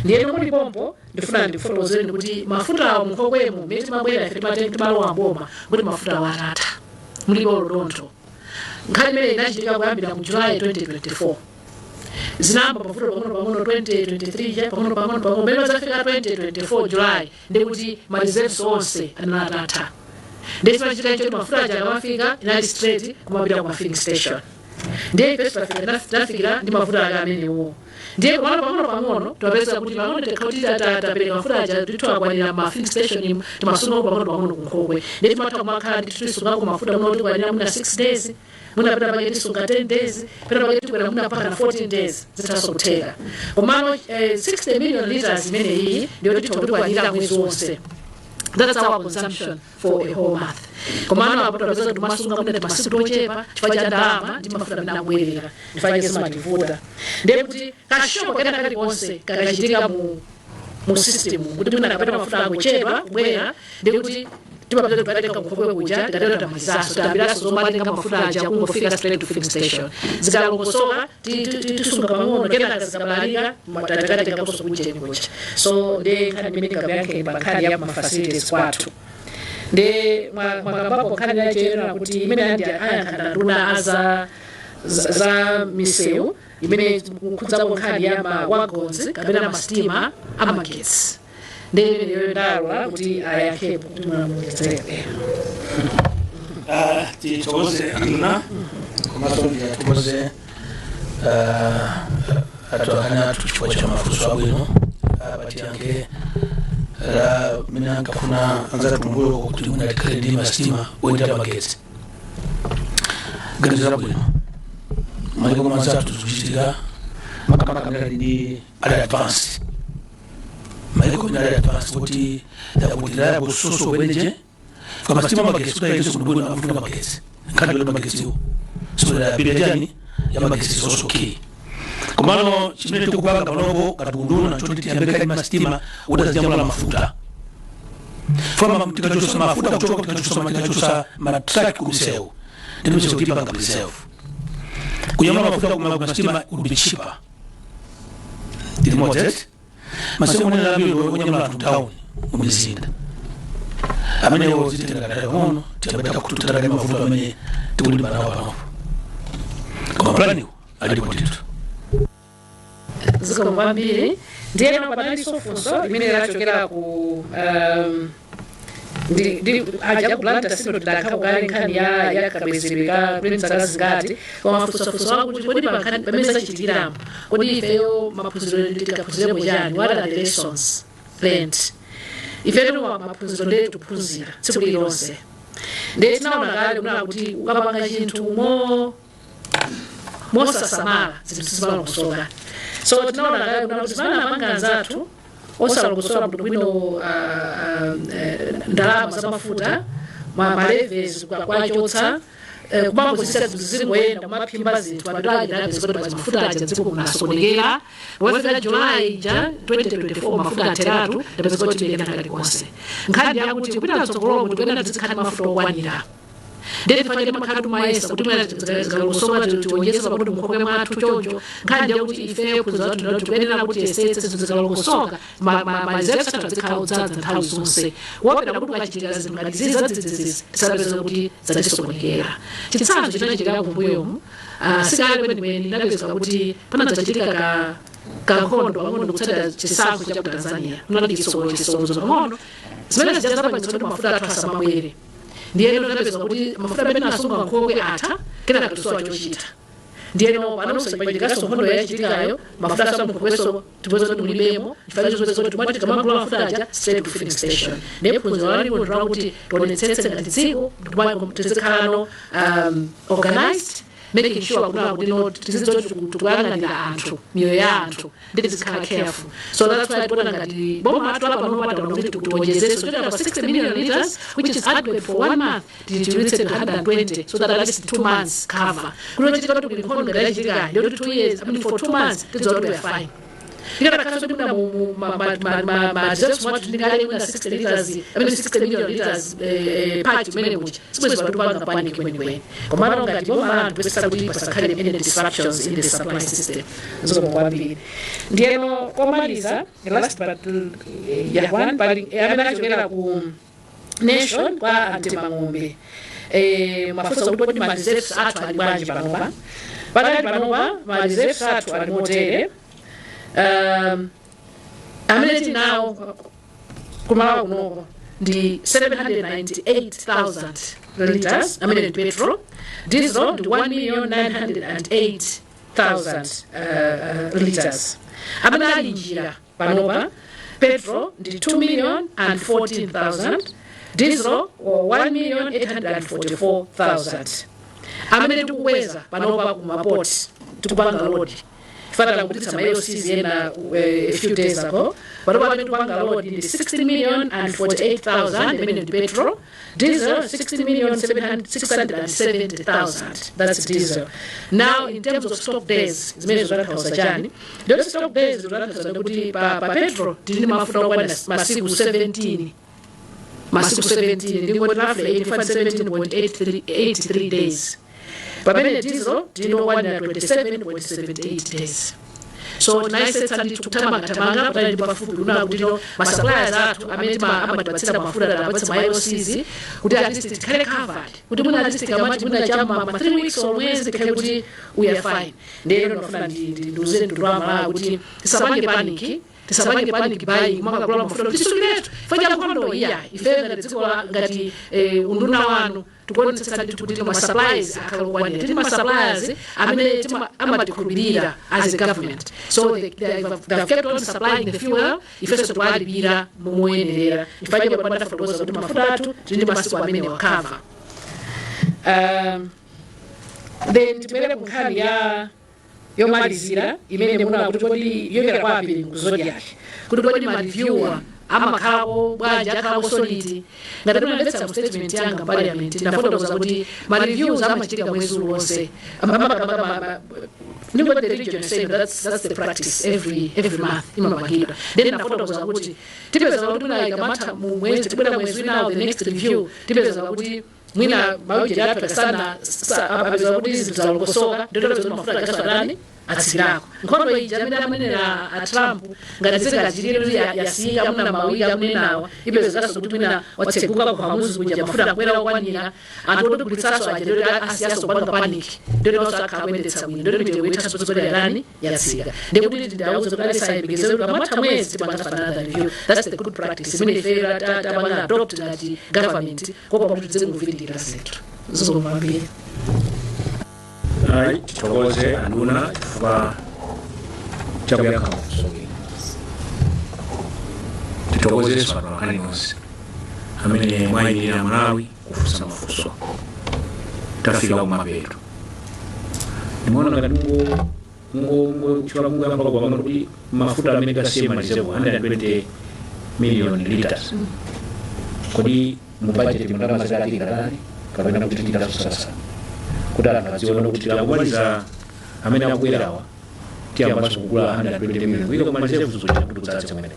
Ndiye muli pompo, ndifuna ndifotokozereni kuti mafuta awo munkhokwemo mmene timabwera ife, timalowa mboma kuti mafuta awo atatha, mulibe olodontho. Nkhani imene inachitika kuyambira mu July 2024, zinayamba mafuta pang'ono pang'ono 2023 ja, pang'ono pang'ono pang'ono, mmene padzafika 2024 July ndikuti ma reserves onse anali atatha. Ndiye chimachitika icho, mafuta aja akamafika inali straight kumapita kuma filling station. Ndiye ife tinafikira ndi mafuta ake amenewo. Ndiye kumalo pang'ono pang'ono timapeza kuti pang'ono tikauti tapereka mafuta aja ndithu akwanira ma filling station, timasungako pang'ono pang'ono kunkhokwe. Ndiye timatha kumakhala ndithu tisungako mafuta muno tikwanira muna 6 days, muna pena pake tisunga 10 days, pena pake tikwera muna mpaka na 14 days zithaso kutheka. Komano 60 million liters imene iyi ndiyo titha kutikwanira mwezi wonse. That's our consumption for a whole month. Komano apo tapeza kuti masunga muna masiku tochepa chifukwa cha ndalama ndi mafuta amene akubwerera, chifukwa chake zimativuta. Ndiye kuti ka shock kena kalikonse kakachitika mu system, kuti mwina kapena mafuta angochepa kubwera, ndiye kuti timapeza kuti tikatenga kunkhokwe kuja, tikatero tamalizaso, tayambiraso zomatenga mafuta aja kungofika straight to filling station. Zikalongosoka tisunga pang'ono, kenaka zikabalalika tikatengakonso kunjeni kuja. So ndiye nkhani imene ndingakuyankheni pa nkhani ya ma facilities kwathu. Ndi mwakambapo nkhani yachoyera kuti imene andi ayankhana nduna aza za misewu, imene kukhudzapo nkhani ya ma wagons kapena masitima amagetsi. Ndi imeneyo ndalola kuti ayankhepo kuti mwamuwezere. Tithokoze anduna, komanso ndiyathokoze atolankhani athu chifukwa cha mafunso abwino. Patiyankhe la mene ankafuna anzathu kumbuyo kuti mwina tikhale ndi masitima oyendera magetsi, ganizo labwino. Maiko koma anzathu zikuchitika, makamaka amene ali ndi ali advance, maiko amene ali advance kuti yakuti reliable source of energy. Kama sitima magetsi kuti ayenso kubwino akufunika magetsi, nkhani yoti magetsiwo, so reliability yani ya magetsi is also key. Komano chimene tikupanga panopo ngati unduna choti tiyambe kali masitima kuti azinyamula mafuta fama, tikachosa mafuta kuchoka, tikachosa matraki kumsewu, ndi misewu tipanga preserve. Kunyamula mafuta kuma masitima would be cheaper. Tilimodzi masiku onena ambiri onyamula anthu town mumizinda amenewo zitenga kadali pang'ono, tiyambe takututana mavuto amene tikulimbana nawo panopo, koma planiwo alipo ndithu. Zikomo kwambiri. Ndiyeno panalinso funso limene lachokera ku Ndi aja kulanda sino tidakhapo kale nkhani ya kabwezedwe ka kuti zaka zingati, koma mafunsofunso akuti kodi pa pamene zachitikiramo, kodi ifeyo maphunziro tikaphunzirepo chani? What are the lessons learned? Ifeyo maphunziro ndiye tikuphunzira tsiku lililonse. Ndiye tinaona kale kunena kuti ukapanga chinthu mosasamala, zinthu sizimalongosoka. So tinaona kale kunena kuti zimene amapanga anzathu osalongosola bwino ndalama za mafuta, ma levies kwachotsa, kumangozisa zinthu zingoyenda, kumaphimba zinthu, anthu ake kuti mafuta aja dziko kunasokonekera. Wafika July ja 2024, mafuta atheratu, ndapeza kuti tibekena kalikonse. Nkhani yakuti kupita mtsogolomo tikuyenda tizikhala ndi mafuta okwanira. Ndiye tifanye makhala tumayesa kuti mwina zikalongosoka tiwonjeze pakuti mukhope mwathu choncho. Nkhani yakuti ife phunziro lathu ndinoti tikuyenera kuti yesetse zinthu zikalongosoka, ma reserves athu azikhala odzaza nthawi zonse, wopera kuti ukachitika zinthu ngati zizi zadzidzidzi tisapeze kuti zatisokonekera. Chitsanzo chinachitika kumbuyomu, sikale kwenikweni, ndinapeza kuti panadzachitika ka kankhondo pang'ono kutsatira chisankho cha ku Tanzania, kunali chisokonezo pang'ono zimene zija zapangitsa kuti mafuta athu asamabwere. Ndiyeno tinapeza kuti mafuta amene asunga nkhokwe atha, kenaka tisowa chochita. Ndiyeno panonso pachitikanso nkhondo yachitikayo, mafuta aso munkhokweso tipeza kuti mulibemo. Chifukwa chozopeza kuti timati tikamagula mafuta aja straight to filling station. Ndiye phunziro lalikulu ndila kuti tionetsetse ngati dziko tizikhalano organized, making sure kuna kuti no tizidzoti tikuyang'anira anthu, miyoyo ya anthu, ndi tizikhala careful. So that's why tiona ngati boma athu apa pano padaona kuti tiwonjezeso toita pa 60 million liters, which is adequate for one month, tichiritse to 120 so that at least 2 months cover. Kunochitika kuti kuli nkhondo ngati yachitika, ndiyoti 2 years, I mean, for 2 months tidziwa kuti we are fine. Ndikadakhaso kuti mwina ma reserves mwathu ndingale mwina 60 liters, I mean 60 million liters patch kumene kucha, sibwezi patupanga panic kwenikweni. Komano ngati boma la anthu kuyesesa kuti pasakhale any disruptions in the supply system. Zikomo kwambiri. Ndiyeno komaliza, last but yeah, one, pali amene achokera ku Nation kwa Antemang'ombe, mafunso kuti kodi ma reserves athu ali bwanji panopa? Pakati panopa ma reserves athu ali motere. Amene tinawo kumalawa kunoko ndi 798,000 liters, amene ndi petrol. Diesel ndi 1,908,000 liters. Amene ali njira panopa, petrol ndi 2,014,000, diesel 1,844,000. Amene tikukweza panopa kumapoti, tikupanga load, ifanana kupititsa ma LCs ena a few days ago, panopa amene tikupanga load ndi 16 million and 48,000, imene ndi petrol. Diesel 16 million 670,000, that's diesel. Now, in terms of stock days, zimene zotanthauza chani? Ndiyoti stock days zotanthauza kuti pa petrol tili ndi mafuta okwana masiku 17, masiku 17, ndingoti roughly 85, 17.83 days, pamene diesel tili okwanira 27.78 days. So tinayesetsa ndithu kuthamangathamanga patali ndi pafupi kunena kuti no ma suppliers athu amene amatipatsira mafuta apatse ma LCs kuti at least tikhale covered, kuti mwina at least tikamati mwina chama ma 3 weeks or mwezi tikhale kuti we are fine. Ndiye ndinofuna ndiuze mtundu wa Malawi kuti tisapange panic, tisapange panic buying, mwakagula mafuta tisukiretu chifukwa cha nkhondo. Iya, ife ngati dziko ngati unduna wanu tikuonetsetsa ndithu kuti ma supplies akhala okwanira. Tili ma suppliers amene amatikhulupirira as a government, so they have kept on supplying the fuel. Ifenso tikuwalipira moyenerera. Chifukwa chake pandafotokoza kuti mafuta athu tili ndi masiku amene wakava. Then tibwere ku nkhani ya yomalizira imene muna kuti kodi yoyera kwa apiri ku Zodiac, kuti kodi ma reviewer amakhalako bwanji, akhalako solid? Ngati munamvetsa mu statement yanga parliament, ndafotokoza kuti ma reviews amachitika mwezi uliwonse. Ndingoti the region saying that's the practice, every month imapangidwa. Then ndafotokoza kuti tipeza kuti mwina ikamatha mu mwezi, tibwera mwezi winawo, the next review, tipeza kuti mwina maujeri athu akasana apeza kuti zinthu zalongosoka, nditopeza kuti mafuta akaso atani. Atsikirako nkhondo ija amene amanena a Trump, ngati zingachitire kuti yasiyika muna mawiki akunenawa, ipezekanso kuti mwina watseguka ku Hormuz kuja, mafuta akwera okwanira, anthu otigulitsanso aja ndiyoti asiyaso kupanga panic, ndiyoti nawonso akhala kuyendetsa bwino, ndiyoti mitengo ithanso zoti yatani, yatsika. Ndikuti tidawuza kuti alisayembekezere kuti pamatha mwezi tipanganso another review. That's the good practice imene ife tapanga adopt ngati government, kopa kuti tizinguvindira zinthu. Zikomo kwambiri. Ayi, tithokoze anduna chifukwa chakuyankha mafunso bwino. Tithokozenso atolankhani onse amene mwayimirira Malawi kufunsa mafunso. Tafika kumapeto. Ndimaona ngati mungo mungoyamba pang'ono kuti mafuta amene tasiye malizepo 120 million liters, kodi mu budget mundalama zikatika tani kapena kuti titasosasa kuti anthu aziona kuti tikamaliza amene akubwerawa tiyambanso kugula 120 million kuyika kumalize kuzochita kuti kudzadze kumene?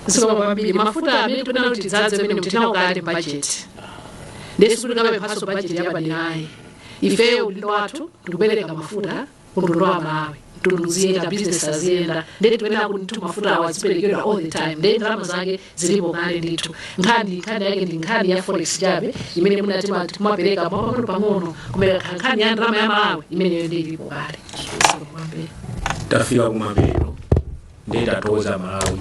Zikomo kwambiri. Mafuta amene tikunena kuti tidzadze amene tinawo kale budget, ndiye sikuti kapemphaso budget yapaderayi. Ifeyo udindo wathu ndikupereka mafuta kumtundu wa Malawi, mtundu uziyenda, business aziyenda, ndiye tikuyenera kuti ndithu mafuta awo aziperekedwa all the time. Ndiye ndalama zake zilipo kale ndithu. Nkhani yake ndi nkhani ya forex chabe imene mwina timapereka pang'ono pang'ono, kumene nkhani ya ndalama ya Malawi imeneyo ndi ilipo kale. Zikomo kwambiri. Tafika kumapeto, ndiye tathokoza Malawi,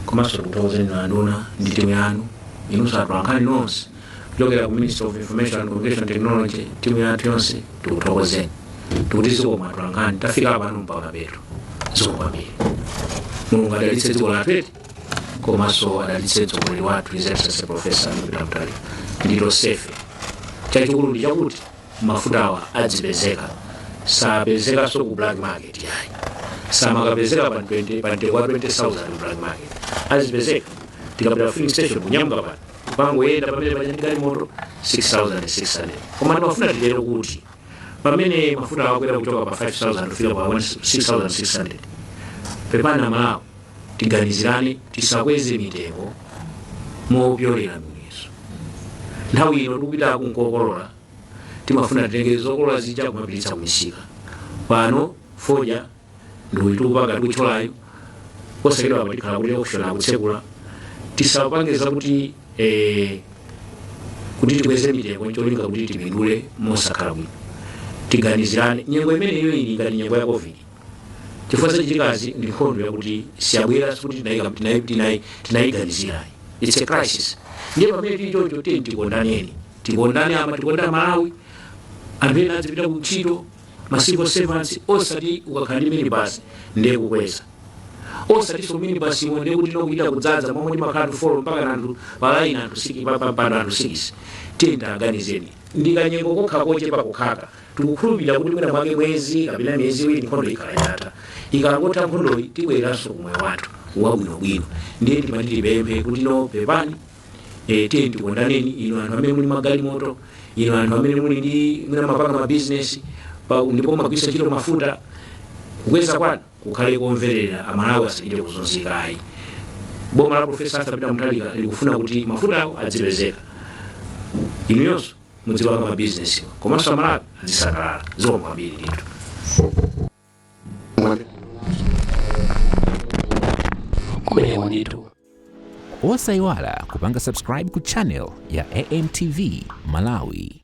komanso tikuthokozeni anduna ndi timu yanu, inunso atolankhani nonse kuchokera ku Ministry of Information and Communication Technology, timu yathu yonse tikuthokozeni, tikuti zikomo atolankhani. Tafika pano mpamapeto. Zikomo kwambiri. Mulungu adalitse dziko lathu eti, komanso adalitse mtsogoleri wathu, His Excellency Professor Peter Mutharika. Ndito sefe chachikulu ndi chakuti mafutawa adzipezeka, sapezekanso ku black market yayi. Samakapezeka pa 20, pa mtengo wa 20,000 ku black market. Azipezeka tikapita filling station kunyamuka pano, pangoyenda pamene paja ndi galimoto, 6600. Koma ndimafuna titero kuti pamene mafuta akwera kuchoka pa 5000 kufika pa 6600, pepana Malawi, tiganizirane, tisakweze mitengo mopyolera miyeso. Nthawi ino tikupita kunkokolola, timafuna titenge zokolola zija kumapititsa kumisika. Pano fodya ndikuitupaka tikutcholayo, posachedwa apa tikhala kuti auction akutsekula. Tisapange zakuti kuti tikweze mitengo cholinga kuti tipindule mosakhala bwino. Tiganizirane, nyengo imeneyo ili ngati nyengo ya COVID, chifukwa zachitikazi ndi nkhondo yakuti siyabwera, sikuti tinayiganizirayi. It's a crisis. Ndiye pamene tili choncho, tiye tikondaneni, tikondane ama tikonda Malawi. Anthu ena azipita ku ntchito, ma civil servants, osati ukakhala ndi minibus ndiye kukweza, osati so minibus imwe ndiye kuti nokuita kudzaza momwe ndimakhala anthu 4 mpaka na anthu pa line anthu 6 pano anthu 6. Tiye taganizeni, ndikanyengo kokha kochepa kukhaka. Tikukhulupirira kuti mwina mwake mwezi kapena miyezi 2 nkhondo ikhala yatha. Ikangotha nkhondoyi, tibwereranso kumoyo wathu wabwinobwino. Ndiye ndimati tipemphe kuti no, pepani, tiye tikondaneni, inu anthu amene muli magalimoto, inu anthu amene muli ndi mwina mapanga mabizinesi ndipo magwisa ntchito mafuta, kukweza kwanu kukhale komverera, Amalawi asachite kuzunzikayi. Boma la Profesa Arthur Peter Mutharika likufuna kuti mafutawo adzipezeka, inuyonso mudzipanga mabizinesi, komanso Amalawi azisangalala. Zikomo kwambiri ndithu. Kumeneko ndithu. Osayiwala kupanga subscribe ku channel ya AMTV Malawi.